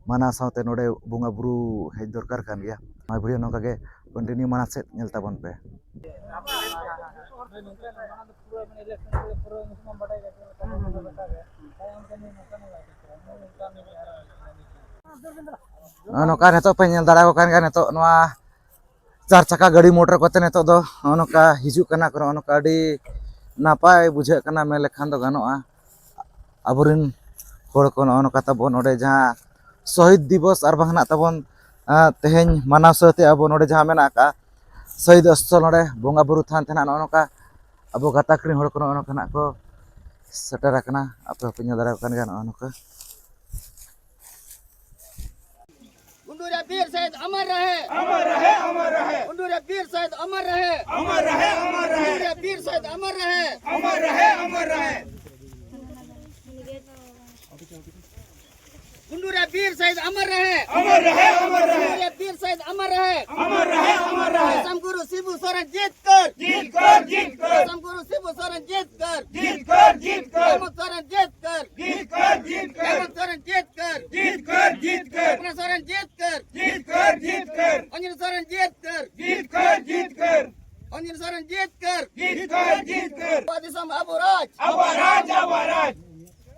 ᱢᱟᱱᱟᱣ ᱥᱟᱶᱛᱮ ᱱᱚᱰᱮ ᱵᱚᱸᱜᱟ ᱵᱩᱨᱩ ᱦᱮᱡ ᱫᱚᱨᱠᱟᱨ ᱠᱟᱱ ᱜᱮᱭᱟ᱾ ᱱᱚᱣᱟ ᱵᱷᱤᱰᱤᱭᱳ ᱱᱚᱝᱠᱟ ᱜᱮ ᱠᱚᱱᱴᱤᱱᱤᱭᱩ ᱢᱟᱲᱟᱝ ᱥᱮᱫ ᱧᱮᱞ ᱛᱟᱵᱚᱱ ᱯᱮ᱾ ᱱᱚᱜᱼᱚ ᱱᱚᱝᱠᱟ ᱱᱤᱛᱚᱜ ᱯᱮ ᱧᱮᱞ ᱫᱟᱲᱮᱭᱟᱠᱚ ᱠᱟᱱ ᱜᱮᱭᱟ, ᱱᱤᱛᱚᱜ ᱱᱚᱣᱟ ᱪᱟᱨ ᱪᱟᱠᱟ ᱜᱟᱹᱰᱤ ᱢᱚᱴᱚᱨ ᱠᱚᱛᱮ ᱱᱤᱛᱚᱜ ᱫᱚ ᱱᱚᱜᱼᱚ ᱱᱚᱝᱠᱟ ᱦᱤᱡᱩᱜ ᱠᱟᱱᱟ ᱠᱚ᱾ ᱱᱚᱜᱼᱚ ᱱᱚᱝᱠᱟ ᱟᱹᱰᱤ ᱱᱟᱯᱟᱭ ᱵᱩᱡᱷᱟᱹᱜ ᱠᱟᱱᱟ, ᱢᱮᱱ ᱞᱮᱠᱷᱟᱱ ᱫᱚ ᱜᱟᱱᱚᱜᱼᱟ᱾ ᱟᱵᱚᱨᱮᱱ ᱦᱚᱲ ᱠᱚ ᱱᱚᱜᱼᱚ ᱱᱚᱝᱠᱟ ᱛᱟᱵᱚᱱ ᱱᱚᱰᱮ ᱡᱟᱦᱟᱸ ᱥᱚᱦᱤᱫ ᱫᱤᱵᱚᱥ ᱟᱨ ᱵᱟᱝ ᱱᱟᱜ ᱛᱟᱵᱚᱱ, ᱟᱸ, ᱛᱮᱦᱮᱧ ᱢᱟᱱᱟᱣ ᱥᱟᱹᱛ ᱮᱫᱼᱟ ᱵᱚᱱ, ᱱᱚᱰᱮ ᱡᱟᱦᱟᱸ ᱢᱮᱱᱟᱜ ᱟᱠᱟᱫ ᱥᱚᱦᱤᱫ ᱚᱥᱛᱷᱚᱞ, ᱱᱚᱰᱮ ᱵᱚᱸᱜᱟ ᱵᱩᱨᱩ ᱛᱷᱟᱱ ᱛᱮ ᱱᱟᱜ ᱱᱚᱜᱼᱚ ᱱᱚᱝᱠᱟ ᱟᱵᱚ ᱜᱟᱛᱟᱠ ᱨᱮᱱ ᱦᱚᱲ ᱠᱚ ᱱᱚᱜᱼᱚ ᱱᱚᱝᱠᱟ ᱱᱟᱜ ᱠᱚ ᱥᱮᱴᱮᱨ ᱟᱠᱟᱱᱟ᱾ ᱟᱯᱮ ᱦᱚᱸᱯᱮ ᱧᱮᱞ ᱫᱟᱲᱮᱭᱟᱠᱚ ᱠᱟᱱ ᱜᱮᱭᱟ ᱱᱚᱜᱼᱚ ᱱᱚᱝᱠᱟ᱾ गुंडूरा वीर शहीद अमर रहे। अमर रहे, अमर रहे। गुंडूरा वीर शहीद अमर रहे। अमर रहे, अमर रहे। गुंडूरा वीर शहीद अमर रहे। अमर रहे, अमर रहे। गुंडूरा वीर शहीद अमर रहे। अमर रहे, अमर रहे। गुंडूरा वीर शहीद अमर रहे। अमर रहे, अमर रहे। समगुरु शिबू सोरेन जीत कर। जीत कर, जीत कर। समगुरु शिबू सोरेन जीत कर। जीत कर, जीत कर। हेमंत सोरेन जीत कर। जीत कर, जीत कर। हेमंत सोरेन जीत कर। जीत कर, जीत कर। अपना सोरेन जीत कर। जीत कर, जीत कर। अंजन सोरेन जीत कर। जीत कर, जीत कर। अंजन सोरेन जीत कर। जीत कर, जीत कर। आबादी सम अबो राज। आबो राज, आबो राज।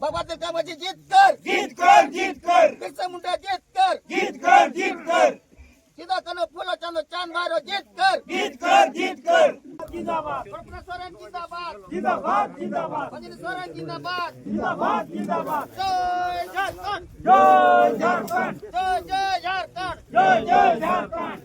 बाबा तिलका मांझी जीत कर। जीत कर, जीत कर। बिरसा मुंडा जीत कर। जीत कर, जीत कर। सीधा कनो फूलो चांदो चांद मारो जीत कर। जीत कर, जीत कर। जिंदाबाद। कल्पना सोरेन जिंदाबाद। जिंदाबाद, जिंदाबाद। अंजन सोरेन जिंदाबाद। जिंदाबाद, जिंदाबाद। जय झारखंड। जय झारखंड। जय जय झारखंड। जय जय झारखंड।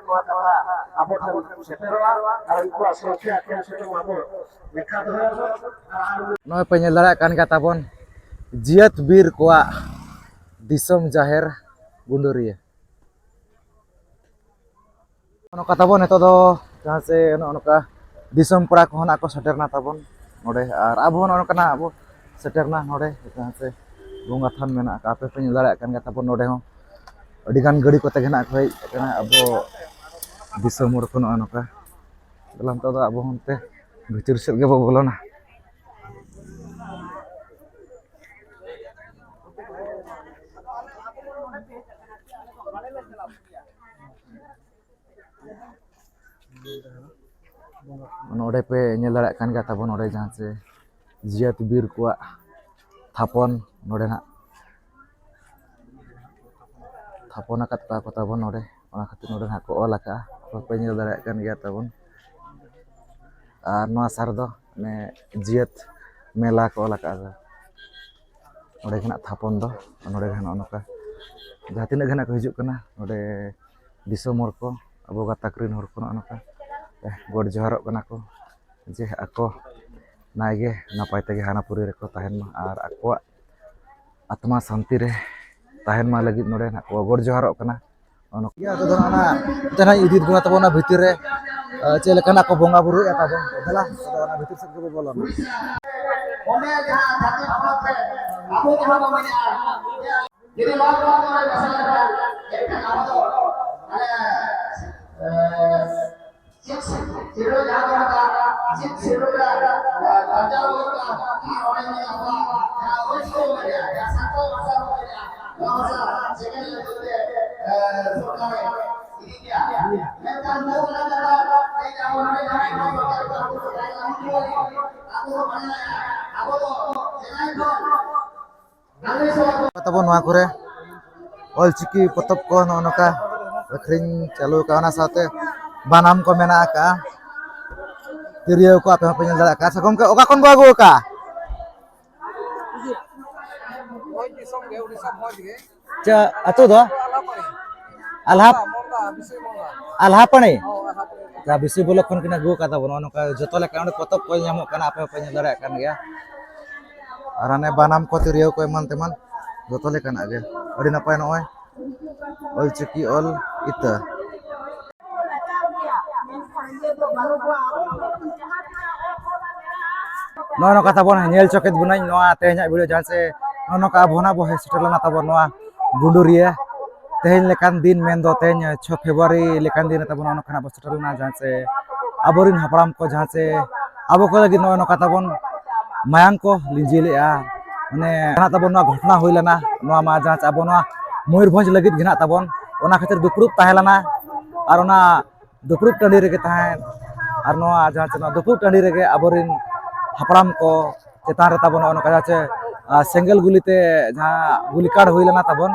ᱱᱚᱣᱟ ᱠᱟᱛᱷᱟ ᱟᱵᱚ ᱴᱷᱮᱱ ᱥᱮᱴᱮᱨᱚᱜᱼᱟ ᱟᱨ ᱩᱱᱠᱩᱣᱟᱜ ᱥᱚᱝᱠᱷᱭᱟ ᱴᱷᱮᱱ ᱥᱮᱴᱮᱨ ᱟᱵᱚ ᱞᱮᱠᱷᱟ ᱫᱚᱦᱚᱭᱟᱵᱚ᱾ ᱟᱨ ᱱᱚᱜᱼᱚᱭ ᱯᱮ ᱧᱮᱞ ᱫᱟᱲᱮᱭᱟᱜ ᱠᱟᱱ ᱜᱮᱭᱟ ᱛᱟᱵᱚᱱ ᱡᱤᱭᱟᱹᱛ ᱵᱤᱨ ᱠᱚᱣᱟᱜ ᱫᱤᱥᱚᱢ ᱡᱟᱦᱮᱨ ᱜᱩᱸᱰᱩᱨᱤᱭᱟᱹ᱾ ᱱᱚᱝᱠᱟ ᱛᱟᱵᱚᱱ ᱱᱤᱛᱚᱜ ᱫᱚ ᱡᱟᱦᱟᱸ ᱥᱮ ᱱᱚᱜᱼᱚ ᱱᱚᱝᱠᱟ ᱫᱤᱥᱚᱢ ᱯᱮᱲᱟ ᱠᱚᱦᱚᱸ ᱱᱟᱜ ᱠᱚ ᱥᱮᱴᱮᱨᱱᱟ ᱛᱟᱵᱚᱱ ᱱᱚᱰᱮ, ᱟᱨ ᱟᱵᱚ ᱦᱚᱸ ᱱᱚᱜᱼᱚ ᱱᱚᱝᱠᱟᱱᱟᱜ ᱵᱚ ᱥᱮᱴᱮᱨᱱᱟ ᱱᱚᱰᱮ, ᱡᱟᱦᱟᱸ ᱥᱮ ᱵᱚᱸᱜᱟ ᱛᱷᱟᱱ ᱢᱮᱱᱟᱜ ᱟᱠᱟᱫ᱾ ᱟᱯᱮ ᱯᱮ ᱧᱮᱞ ᱫᱟᱲᱮᱭᱟᱜ ᱠᱟᱱ ᱜᱮᱭᱟ ᱛᱟᱵᱚᱱ ᱱᱚᱰᱮ ᱦᱚᱸ ᱟᱹᱰᱤᱜᱟᱱ ᱜᱟᱹᱰᱤ ᱠᱚᱛᱮ ᱜᱮ ᱱᱟᱜ ᱠᱚ ᱦᱮᱡ ᱟᱠᱟᱱᱟ ᱟᱵᱚ ᱫᱤᱥᱚᱢ ᱦᱚᱲ ᱠᱚ ᱱᱚᱜᱼᱚ ᱱᱚᱝᱠᱟ᱾ ᱫᱮᱞᱟ ᱱᱤᱛᱚᱜ ᱫᱚ ᱟᱵᱚ ᱦᱚᱸ ᱚᱱᱛᱮ ᱵᱷᱤᱛᱤᱨ ᱥᱮᱫ ᱜᱮᱵᱚ ᱵᱚᱞᱚᱱᱟ᱾ ᱱᱚᱰᱮ ᱯᱮ ᱧᱮᱞ ᱫᱟᱲᱮᱭᱟᱜ ᱠᱟᱱ ᱜᱮᱭᱟ ᱛᱟᱵᱚᱱ, ᱱᱚᱰᱮ ᱡᱟᱦᱟᱸ ᱪᱮ ᱡᱤᱭᱟᱹᱛ ᱵᱤᱨ ᱠᱚᱣᱟᱜ ᱛᱷᱟᱯᱚᱱ ᱱᱚᱰᱮ ᱱᱟᱜ ᱛᱷᱟᱯᱚᱱ ᱟᱠᱟᱫ ᱠᱚᱣᱟ ᱠᱚ ᱛᱟᱵᱚᱱ ᱱᱚᱰᱮ᱾ ᱚᱱᱟ ᱠᱷᱟᱹᱛᱤᱨ ᱱᱚᱰᱮ ᱱᱟᱜ ᱠᱚ ᱚᱞ ᱟᱠᱟᱫᱼᱟ, ᱵᱟᱯᱮ ᱧᱮᱞ ᱫᱟᱲᱮᱭᱟᱜ ᱠᱟᱱ ᱜᱮᱭᱟ ᱛᱟᱵᱚᱱ᱾ ᱟᱨ ᱱᱚᱣᱟ ᱥᱟᱨ ᱫᱚ ᱚᱱᱮ ᱡᱤᱭᱟᱹᱛ ᱢᱮᱞᱟ ᱠᱚ ᱚᱞ ᱟᱠᱟᱫᱼᱟ᱾ ᱱᱚᱰᱮ ᱜᱮ ᱱᱟᱜ ᱛᱷᱟᱯᱚᱱ ᱫᱚ, ᱱᱚᱰᱮ ᱜᱮ ᱱᱚᱜᱼᱚ ᱱᱚᱝᱠᱟ ᱡᱟᱦᱟᱸ ᱛᱤᱱᱟᱹᱜ ᱜᱮ ᱱᱟᱜ ᱠᱚ ᱦᱤᱡᱩᱜ ᱠᱟᱱᱟ ᱱᱚᱰᱮ ᱫᱤᱥᱚᱢ ᱦᱚᱲ ᱠᱚ, ᱟᱵᱚ ᱜᱟᱛᱟᱠ ᱨᱮᱱ ᱦᱚᱲ ᱠᱚ ᱱᱚᱜᱼᱚ ᱱᱚᱝᱠᱟ ᱜᱚᱰ ᱡᱚᱦᱟᱨᱚᱜ ᱠᱟᱱᱟ ᱠᱚ ᱡᱮ ᱟᱠᱚ ᱱᱟᱭᱜᱮ ᱱᱟᱯᱟᱭ ᱛᱮᱜᱮ ᱦᱟᱱᱟ ᱯᱩᱨᱤ ᱨᱮᱠᱚ ᱛᱟᱦᱮᱱ ᱢᱟ ᱟᱨ ᱟᱠᱚᱣᱟᱜ ᱟᱛᱢᱟ ᱥᱟᱱᱛᱤ ᱨᱮ ᱛᱟᱦᱮᱱ ᱢᱟ ᱞᱟᱹᱜᱤᱫ ᱱᱚᱰᱮ ᱱᱟᱜ ᱠᱚ ᱜᱚᱰ ᱡᱚᱦᱟᱨᱚᱜ ᱠᱟᱱᱟ᱾ ᱚᱱᱟ ᱜᱮ ᱟᱫᱚ ᱫᱚ ᱚᱱᱟ ᱛᱮ ᱱᱟᱜ ᱤᱫᱤ ᱵᱚᱱᱟ ᱛᱟᱵᱚᱱᱟ ᱵᱷᱤᱛᱤᱨ ᱨᱮ, ᱪᱮᱫ ᱞᱮᱠᱟᱱᱟᱜ ᱠᱚ ᱵᱚᱸᱜᱟ ᱵᱩᱨᱩᱭᱮᱫᱼᱟ ᱛᱟᱵᱚᱱ᱾ ᱫᱮᱞᱟ ᱟᱫᱚ ᱚᱱᱟ ᱵᱷᱤᱛᱤᱨ ᱥᱮᱫ ᱜᱮᱵᱚ ᱵᱚᱞᱚᱱᱟ᱾ ᱚᱸᱰᱮ ᱡᱟᱦᱟᱸ ᱫᱷᱟᱹᱨᱛᱤ ᱯᱚᱱᱚᱛ ᱨᱮ ᱟᱵᱚ ᱡᱟᱦᱟᱸ ᱵᱚᱱ ᱢᱮᱱᱮᱫᱼᱟ, ᱡᱩᱫᱤ ᱱᱚᱣᱟ ᱠᱚ ᱵᱟᱵᱚᱱ ᱢᱮᱥᱟ ᱞᱮᱠᱷᱟᱱ, ᱮᱱᱠᱷᱟᱱ ᱟᱵᱚ ᱫᱚ, ᱢᱟᱱᱮ, ᱮ, ᱪᱮᱫ ᱥᱤᱨᱡᱚᱱ ᱡᱟᱦᱟᱸ ᱠᱚ ᱢᱮᱛᱟᱜᱼᱟ, ᱪᱮᱫ ᱥᱤᱨᱡᱚᱱ ᱨᱮ, ᱮ, ᱵᱟᱧᱪᱟᱣ ᱦᱩᱭᱩᱜ ᱠᱟᱱᱟ, ᱟᱨ ᱚᱸᱰᱮ ᱧᱮᱞ ᱟᱵᱚᱣᱟᱜ ᱡᱟᱦᱟᱸ ᱚᱞ ᱪᱤᱠᱤ ᱵᱚᱱ ᱢᱮᱱᱮᱫᱼᱟ, ᱡᱟᱦᱟᱸ ᱥᱟᱱᱛᱟᱲ ᱵᱷᱟᱥᱟ ᱵᱚᱱ ᱢᱮᱱᱮᱫᱼᱟ, ᱱᱚᱣᱟ ᱵᱷᱟᱥᱟ ᱪᱮᱛᱟᱱ ᱞᱟᱹᱜᱤᱫ ᱛᱮ, ᱮ, ᱥᱚᱨᱠᱟᱨ ᱮ ᱤᱫᱤ ᱜᱮᱭᱟ᱾ ᱢᱮᱱᱠᱷᱟᱱ ᱱᱚᱣᱟ ᱠᱟᱛᱷᱟ ᱛᱮᱦᱮᱧ ᱟᱵᱚ ᱱᱚᱰᱮ ᱡᱟᱦᱟᱸᱭ ᱠᱚ ᱥᱚᱨᱠᱟᱨ ᱠᱚ ᱟᱵᱚ ᱠᱚ ᱛᱟᱦᱮᱸ ᱠᱟᱱᱟ, ᱩᱱᱠᱩ ᱟᱵᱚ ᱠᱚ ᱢᱟᱱᱟᱣᱮᱫᱼᱟ, ᱟᱵᱚ ᱫᱚ ᱥᱮᱫᱟᱭ ᱠᱷᱚᱱ ᱛᱟᱵᱚᱱ ᱱᱚᱣᱟ ᱠᱚᱨᱮ ᱚᱞᱪᱤᱠᱤ ᱯᱚᱛᱚᱵ ᱠᱚ ᱱᱚᱜᱼᱚ ᱱᱚᱝᱠᱟ ᱟᱹᱠᱷᱨᱤᱧ ᱪᱟᱹᱞᱩ ᱟᱠᱟᱫᱼᱟ, ᱚᱱᱟ ᱥᱟᱶᱛᱮ ᱵᱟᱱᱟᱢ ᱠᱚ ᱢᱮᱱᱟᱜ ᱟᱠᱟᱫᱼᱟ, ᱛᱤᱨᱭᱳ ᱠᱚ ᱟᱯᱮ ᱦᱚᱸᱯᱮ ᱧᱮᱞ ᱫᱟᱲᱮᱭᱟᱜ ᱠᱟᱱᱟ᱾ ᱟᱪᱪᱷᱟ ᱜᱚᱢᱠᱮ, ᱚᱠᱟ ᱠᱷᱚᱱ ᱵᱚ ᱟᱹᱜᱩ ᱟᱠᱟᱫᱼᱟ? ᱪᱮ ᱟᱹᱛᱩ ᱫᱚ? ᱟᱞᱦᱟ, ᱟᱞᱦᱟᱯᱟᱹᱲᱤ᱾ ᱟᱪᱪᱷᱟ, ᱵᱤᱥᱩᱭ ᱵᱞᱚᱠ ᱠᱷᱚᱱ ᱠᱤᱱ ᱟᱹᱜᱩ ᱟᱠᱟᱫ ᱛᱟᱵᱚᱱᱟ᱾ ᱱᱚᱜᱼᱚ ᱱᱚᱝᱠᱟ ᱡᱚᱛᱚ ᱞᱮᱠᱟ ᱚᱸᱰᱮ ᱯᱚᱛᱚᱵ ᱠᱚ ᱧᱟᱢᱚᱜ ᱠᱟᱱᱟ, ᱟᱯᱮ ᱦᱚᱸᱯᱮ ᱧᱮᱞ ᱫᱟᱲᱮᱭᱟᱜ ᱠᱟᱱ ᱜᱮᱭᱟ᱾ ᱟᱨ ᱦᱟᱱᱮ ᱵᱟᱱᱟᱢ ᱠᱚ, ᱛᱤᱨᱭᱳ ᱠᱚ, ᱮᱢᱟᱱ ᱛᱮᱢᱟᱱ ᱡᱚᱛᱚ ᱞᱮᱠᱟᱱᱟᱜ ᱜᱮ᱾ ᱟᱹᱰᱤ ᱱᱟᱯᱟᱭ ᱱᱚᱜᱼᱚᱭ ᱚᱞᱪᱤᱠᱤ ᱚᱞ ᱤᱛᱟᱹ᱾ ᱱᱚᱜᱼᱚ ᱱᱚᱝᱠᱟ ᱛᱟᱵᱚᱱ ᱧᱮᱞ ᱪᱚ ᱠᱮᱫ ᱵᱚᱱᱟᱹᱧ ᱱᱚᱣᱟ ᱛᱮᱦᱮᱧᱟᱜ video, ᱡᱟᱦᱟᱸ ᱥᱮ ᱱᱚᱜᱼᱚ ᱱᱚᱝᱠᱟ ᱟᱵᱚ ᱱᱟᱜ ᱵᱚ ᱦᱮᱡ ᱥᱮᱴᱮᱨ ᱞᱮᱱᱟ ᱛᱟᱵᱚᱱ ᱱᱚᱣᱟ ᱜᱩᱰᱩᱨᱤᱭᱟᱹ᱾ ᱛᱮᱦᱮᱧ ᱞᱮᱠᱟᱱ ᱫᱤᱱ ᱢᱮᱱᱫᱚ ᱛᱮᱦᱮᱧ ᱪᱷᱚ ᱯᱷᱮᱵᱽᱨᱩᱣᱟᱨᱤ ᱞᱮᱠᱟᱱ ᱫᱤᱱ ᱨᱮ ᱛᱟᱵᱚᱱ ᱱᱚᱜᱼᱚ ᱱᱚᱝᱠᱟᱱᱟᱜ ᱵᱚ ᱥᱮᱴᱮᱨ ᱞᱮᱱᱟ, ᱡᱟᱦᱟᱸ ᱥᱮ ᱟᱵᱚᱨᱮᱱ ᱦᱟᱯᱲᱟᱢ ᱠᱚ ᱡᱟᱦᱟᱸ ᱥᱮ ᱟᱵᱚ ᱠᱚ ᱞᱟᱹᱜᱤᱫ ᱱᱚᱜᱼᱚ ᱱᱚᱝᱠᱟ ᱛᱟᱵᱚᱱ ᱢᱟᱭᱟᱝ ᱠᱚ ᱞᱤᱸᱡᱤ ᱞᱮᱜᱼᱟ᱾ ᱢᱟᱱᱮ ᱱᱟᱜ ᱛᱟᱵᱚᱱ ᱱᱚᱣᱟ ᱜᱷᱚᱴᱚᱱᱟ ᱦᱩᱭ ᱞᱮᱱᱟ, ᱱᱚᱣᱟ ᱢᱟ ᱡᱟᱦᱟᱸ ᱥᱮ ᱟᱵᱚ ᱱᱚᱣᱟ ᱢᱚᱭᱩᱨᱵᱷᱚᱸᱡᱽ ᱞᱟᱹᱜᱤᱫ ᱜᱮ ᱱᱟᱜ ᱛᱟᱵᱚᱱ ᱚᱱᱟ ᱠᱷᱟᱹᱛᱤᱨ ᱫᱩᱯᱲᱩᱵ ᱛᱟᱦᱮᱸ ᱞᱮᱱᱟ᱾ ᱟᱨ ᱚᱱᱟ ᱫᱩᱯᱲᱩᱵ ᱴᱟᱺᱰᱤ ᱨᱮᱜᱮ ᱛᱟᱦᱮᱸ, ᱟᱨ ᱱᱚᱣᱟ ᱡᱟᱦᱟᱸ ᱪᱮ ᱱᱚᱣᱟ ᱫᱩᱯᱲᱩᱵ ᱴᱟᱺᱰᱤ ᱨᱮᱜᱮ ᱟᱵᱚᱨᱮᱱ ᱦᱟᱯᱲᱟᱢ ᱠᱚ ᱪᱮᱛᱟᱱ ᱨᱮ ᱛᱟᱵᱚᱱ ᱱᱚᱜᱼᱚ ᱱᱚᱝᱠᱟ ᱡᱟᱦᱟᱸ ᱪᱮ, ᱟᱨ ᱥᱮᱸᱜᱮᱞ ᱜᱩᱞᱤ ᱛᱮ ᱡᱟᱦᱟᱸ ᱜᱩᱞᱤ ᱠᱟᱸᱰ ᱦᱩᱭ ᱞᱮᱱᱟ ᱛᱟᱵᱚᱱ,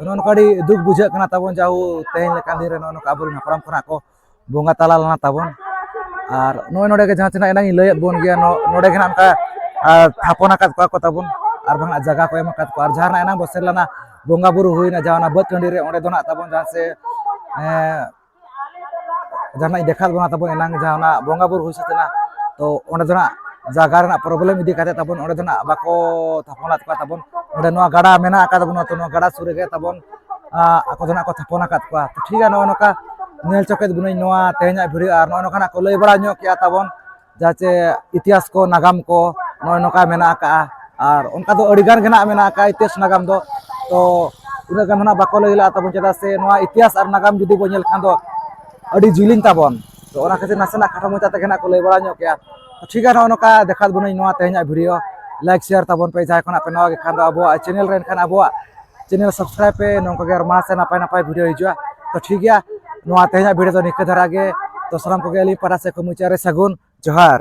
ᱱᱚᱜᱼᱚ ᱱᱚᱝᱠᱟ ᱟᱹᱰᱤ ᱫᱩᱠ ᱵᱩᱡᱷᱟᱹᱜ ᱠᱟᱱᱟ ᱛᱟᱵᱚᱱ᱾ ᱡᱟᱦᱳ, ᱛᱮᱦᱮᱧ ᱞᱮᱠᱟᱱ ᱫᱤᱱ ᱨᱮ ᱱᱚᱜᱼᱚ ᱱᱚᱝᱠᱟ ᱟᱵᱚᱨᱮᱱ ᱦᱟᱯᱲᱟᱢ ᱠᱷᱚᱱᱟᱜ ᱠᱚ ᱵᱚᱸᱜᱟ ᱛᱟᱞᱟ ᱞᱮᱱᱟ ᱛᱟᱵᱚᱱ᱾ ᱟᱨ ᱱᱚᱜᱼᱚᱭ ᱱᱚᱰᱮ ᱜᱮ ᱡᱟᱦᱟᱸ ᱛᱤᱱᱟᱹᱜ ᱮᱱᱟᱝ ᱤᱧ ᱞᱟᱹᱭᱟᱫ ᱵᱚᱱ ᱜᱮᱭᱟ, ᱱᱚ-, ᱱᱚᱰᱮ ᱜᱮ ᱱᱟᱜ ᱚᱱᱠᱟ, ᱟᱨ ᱛᱷᱟᱯᱚᱱ ᱟᱠᱟᱫ ᱠᱚᱣᱟ ᱠᱚ ᱛᱟᱵᱚᱱ, ᱟᱨ ᱵᱟᱝ ᱡᱟᱭᱜᱟ ᱠᱚ ᱮᱢ ᱟᱠᱟᱫ ᱠᱚᱣᱟ᱾ ᱟᱨ ᱡᱟᱦᱟᱸ ᱨᱮᱱᱟᱜ ᱮᱱᱟᱝ ᱵᱚ ᱥᱮᱱ ᱞᱮᱱᱟ ᱵᱚᱸᱜᱟ ᱵᱩᱨᱩ ᱦᱩᱭᱱᱟ, ᱡᱟᱦᱟᱸ ᱚᱱᱟ ᱵᱟᱹᱫᱽ ᱴᱟᱺᱰᱤ ᱨᱮ, ᱚᱸᱰᱮ ᱫᱚ ᱱᱟᱜ ᱛᱟᱵᱚᱱ ᱡᱟᱦᱟᱸ ᱥᱮ, ᱮᱸ, ᱡᱟᱦᱟᱱᱟᱜ ᱤᱧ ᱫᱮᱠᱷᱟᱣ ᱵᱚᱱᱟ ᱛᱟᱵᱚᱱ ᱮᱱᱟᱝ, ᱡᱟᱦᱟᱸ ᱚᱱᱟ ᱵᱚᱸᱜᱟ ᱵᱩᱨᱩ ᱦᱩᱭ ᱥᱟᱹᱛ ᱮᱱᱟ, ᱛᱚ ᱚᱸᱰᱮ ᱫᱚ ᱱᱟᱜ ᱡᱟᱭᱜᱟ ᱨᱮᱱᱟᱜ ᱯᱨᱚᱵᱞᱮᱢ ᱤᱫᱤ ᱠᱟᱛᱮ ᱛᱟᱵᱚᱱ ᱚᱸᱰᱮ ᱫᱚ ᱱᱟᱜ ᱵᱟᱠᱚ ᱛᱷᱟᱯᱚᱱ ᱟᱠᱟᱫ ᱠᱚᱣᱟ ᱛᱟᱵᱚᱱ᱾ ᱚᱸᱰᱮ ᱱᱚᱣᱟ ᱜᱟᱰᱟ ᱢᱮᱱᱟᱜ ᱟᱠᱟᱫ ᱛᱟᱵᱚᱱᱟ, ᱛᱚ ᱱᱚᱣᱟ ᱜᱟᱰᱟ ᱥᱩᱨ ᱨᱮᱜᱮ ᱛᱟᱵᱚᱱ, ᱟ, ᱟᱠᱚ ᱫᱚ ᱱᱟᱜ ᱠᱚ ᱛᱷᱟᱯᱚᱱ ᱟᱠᱟᱫ ᱠᱚᱣᱟ᱾ ᱛᱚ ᱴᱷᱤᱠ ᱜᱮᱭᱟ, ᱱᱚᱜᱼᱚ ᱱᱚᱝᱠᱟ ᱧᱮᱞ ᱪᱚ ᱠᱮᱫ ᱵᱚᱱᱟᱹᱧ ᱱᱚᱣᱟ ᱛᱮᱦᱮᱧᱟᱜ ᱵᱷᱤᱰᱤᱭᱳ, ᱟᱨ ᱱᱚᱜᱼᱚ ᱱᱚᱝᱠᱟᱱᱟᱜ ᱠᱚ ᱞᱟᱹᱭ ᱵᱟᱲᱟ ᱧᱚᱜ ᱠᱮᱜᱼᱟ ᱛᱟᱵᱚᱱ, ᱡᱟᱦᱟᱸ ᱪᱮ ᱤᱛᱤᱦᱟᱥ ᱠᱚ, ᱱᱟᱜᱟᱢ ᱠᱚ ᱱᱚᱜᱼᱚᱭ ᱱᱚᱝᱠᱟ ᱢᱮᱱᱟᱜ ᱟᱠᱟᱜᱼᱟ᱾ ᱟᱨ ᱚᱱᱠᱟ ᱫᱚ ᱟᱹᱰᱤ ᱜᱟᱱ ᱜᱮ ᱱᱟᱜ ᱢᱮᱱᱟᱜ ᱟᱠᱟᱜᱼᱟ ᱤᱛᱤᱦᱟᱥ ᱱᱟᱜᱟᱢ ᱫᱚ, ᱛᱚ ᱩᱱᱟᱹᱜ ᱜᱟᱱ ᱫᱚ ᱱᱟᱜ ᱵᱟᱠᱚ ᱞᱟᱹᱭ ᱞᱟᱜᱼᱟ ᱛᱟᱵᱚᱱ, ᱪᱮᱫᱟᱜ ᱥᱮ ᱱᱚᱣᱟ ᱤᱛᱤᱦᱟᱥ ᱟᱨ ᱱᱟᱜᱟᱢ ᱡᱩᱫᱤ ᱵᱚᱱ ᱧᱮᱞ ᱠᱷᱟᱱ ᱫᱚ ᱟᱹᱰᱤ ᱡᱤᱞᱤᱧ ᱛᱟᱵᱚᱱ᱾ ᱛᱚ ᱚᱱᱟ ᱠᱷᱟᱹᱛᱤᱨ ᱱᱟᱥᱮᱱᱟᱜ ᱠᱷᱟᱴᱚ ᱢᱟᱪᱷᱟ ᱛᱮᱜᱮ ᱱᱟᱜ ᱠᱚ ᱞᱟᱹᱭ ᱵᱟᱲᱟ ᱧᱚᱜ ᱠᱮᱜᱼᱟ᱾ ᱛᱚ ᱴᱷᱤᱠ ᱜᱮᱭᱟ, ᱱᱚᱜᱼᱚ ᱱᱚᱝᱠᱟ ᱫᱮᱠᱷᱟᱣ ᱵᱚᱱᱟᱹᱧ ᱱᱚᱣᱟ ᱛᱮᱦᱮᱧᱟᱜ ᱵᱷᱤᱰᱤᱭᱳ᱾ ᱞᱟᱭᱤᱠ ᱥᱮᱭᱟᱨ ᱛᱟᱵᱚᱱ ᱯᱮ, ᱡᱟᱦᱟᱸᱭ ᱠᱷᱚᱱᱟᱜ ᱯᱮ ᱱᱟᱣᱟ ᱜᱮ ᱠᱷᱟᱱ ᱫᱚ ᱟᱵᱚᱣᱟᱜ ᱪᱮᱱᱮᱞ ᱨᱮ, ᱮᱱᱠᱷᱟᱱ ᱟᱵᱚᱣᱟᱜ ᱪᱮᱱᱮᱞ ᱥᱟᱵᱥᱠᱨᱟᱭᱤᱵ ᱯᱮ, ᱱᱚᱝᱠᱟ ᱜᱮ ᱟᱨ ᱢᱟᱲᱟᱝ ᱥᱮᱫ ᱱᱟᱯᱟᱭ ᱱᱟᱯᱟᱭ ᱵᱷᱤᱰᱤᱭᱳ ᱦᱤᱡᱩᱜᱼᱟ᱾ ᱛᱚ ᱴᱷᱤᱠ ᱜᱮᱭᱟ, ᱱᱚᱣᱟ ᱛᱮᱦᱮᱧᱟᱜ ᱵᱷᱤᱰᱤᱭᱳ ᱫᱚ ᱱᱤᱝᱠᱟᱹ ᱫᱷᱟᱨᱟ ᱜᱮ᱾ ᱛᱚ ᱥᱟᱱᱟᱢ ᱠᱚᱜᱮ ᱟᱹᱞᱤᱧ ᱯᱟᱦᱴᱟ ᱥᱮᱫ ᱠᱷᱚᱱ ᱢᱩᱪᱟᱹᱫ ᱨᱮ ᱥᱟᱹᱜᱩᱱ ᱡᱚᱦᱟᱨ᱾